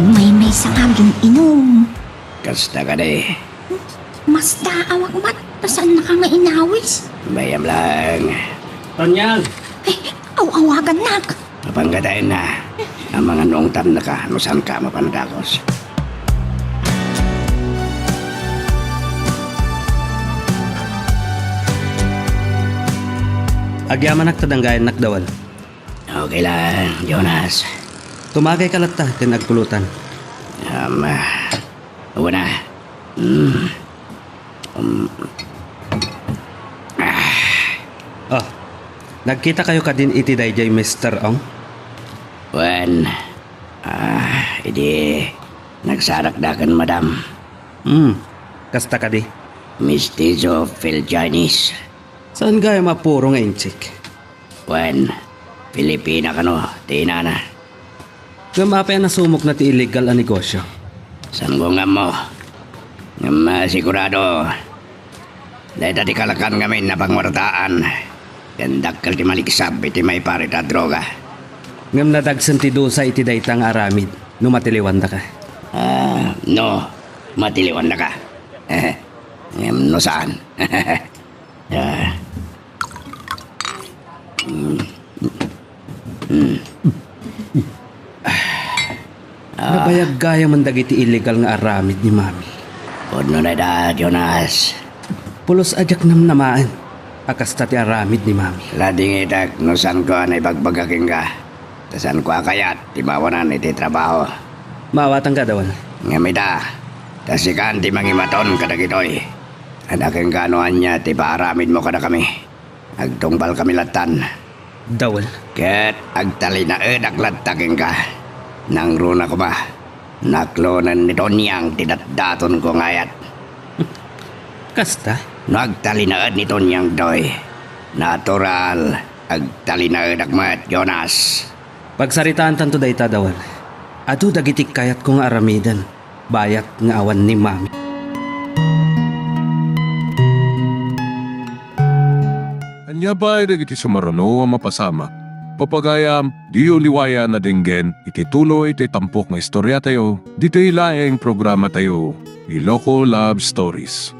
Maymaysa nga agin-inum. Kasta kadi. Masdaawak met, ta saannaka nga inawis. Bay-am lang. Tanyag! Ay, aw-awagannak. Mapanggataenna. Amangan no ungtannaka no saanka a mapan a dakes. Agyamanak ta danggayannak, Dawal. Okay lang, Jonas. Tumagayka latta ken agpulutan. Um, ah, una. Hmm. Um. Ah. Oh, nagkitakayo kadin iti daydiay, Mister Ong? Wen, ah, idi nagsarakda ken Madam. Hmm, kasta kadi? Mestizo Phil Chinese. Saan gayam a puro nga Intsik? Wen, Filipina kano ti inana. Ngem apay a nasumokna ti illegal a negosyo? Saanko nga ammo. Ngem, ah, sigurado, dayta ti kalakan ngamin a pangwartaan ken dakkel ti maliksab iti maiparit a droga. Ngem nadagsen ti dusa iti dayta nga aramid no matiliwandaka. Ah, no, matiliwandaka. Ngem no saan? Ah. Mm. Mm. Nabayag gayamen dagiti illegal nga aramid ni Mami. Pudno dayta, Jonas. Pulos a diak namnamaen a kasta ti aramid ni Mami. Ladingitek no saanko a naibagbaga kenka. Ta saanko a kayat ti mawanan iti trabaho. Maawatanka, Dawel. Ngem ita, ta sikan ti mangimaton kadagitoy. Adda kenka no ania ti paaramidmo kadakami. Agtungpalkami lattan. Dawel. Ket agtalinaedak latta kenka. Nangruna koma, naklonen ni Tonyang ti datdatonko nga ayat. Kasta? No agtalinaed ni Tonyang toy, natural, agtalinaedak met, Jonas. Pagsaritaantanto dayta, Dawel. Adu dagiti kayatko nga aramiden, bayat nga awan ni Mami. Ania pay dagiti sumaruno a mapasamak? Papagayam, diyo liwayan a denggen iti tuloy ti tampok nga istoriatayo, ditoy laeng programatayo, Iloko Love Stories.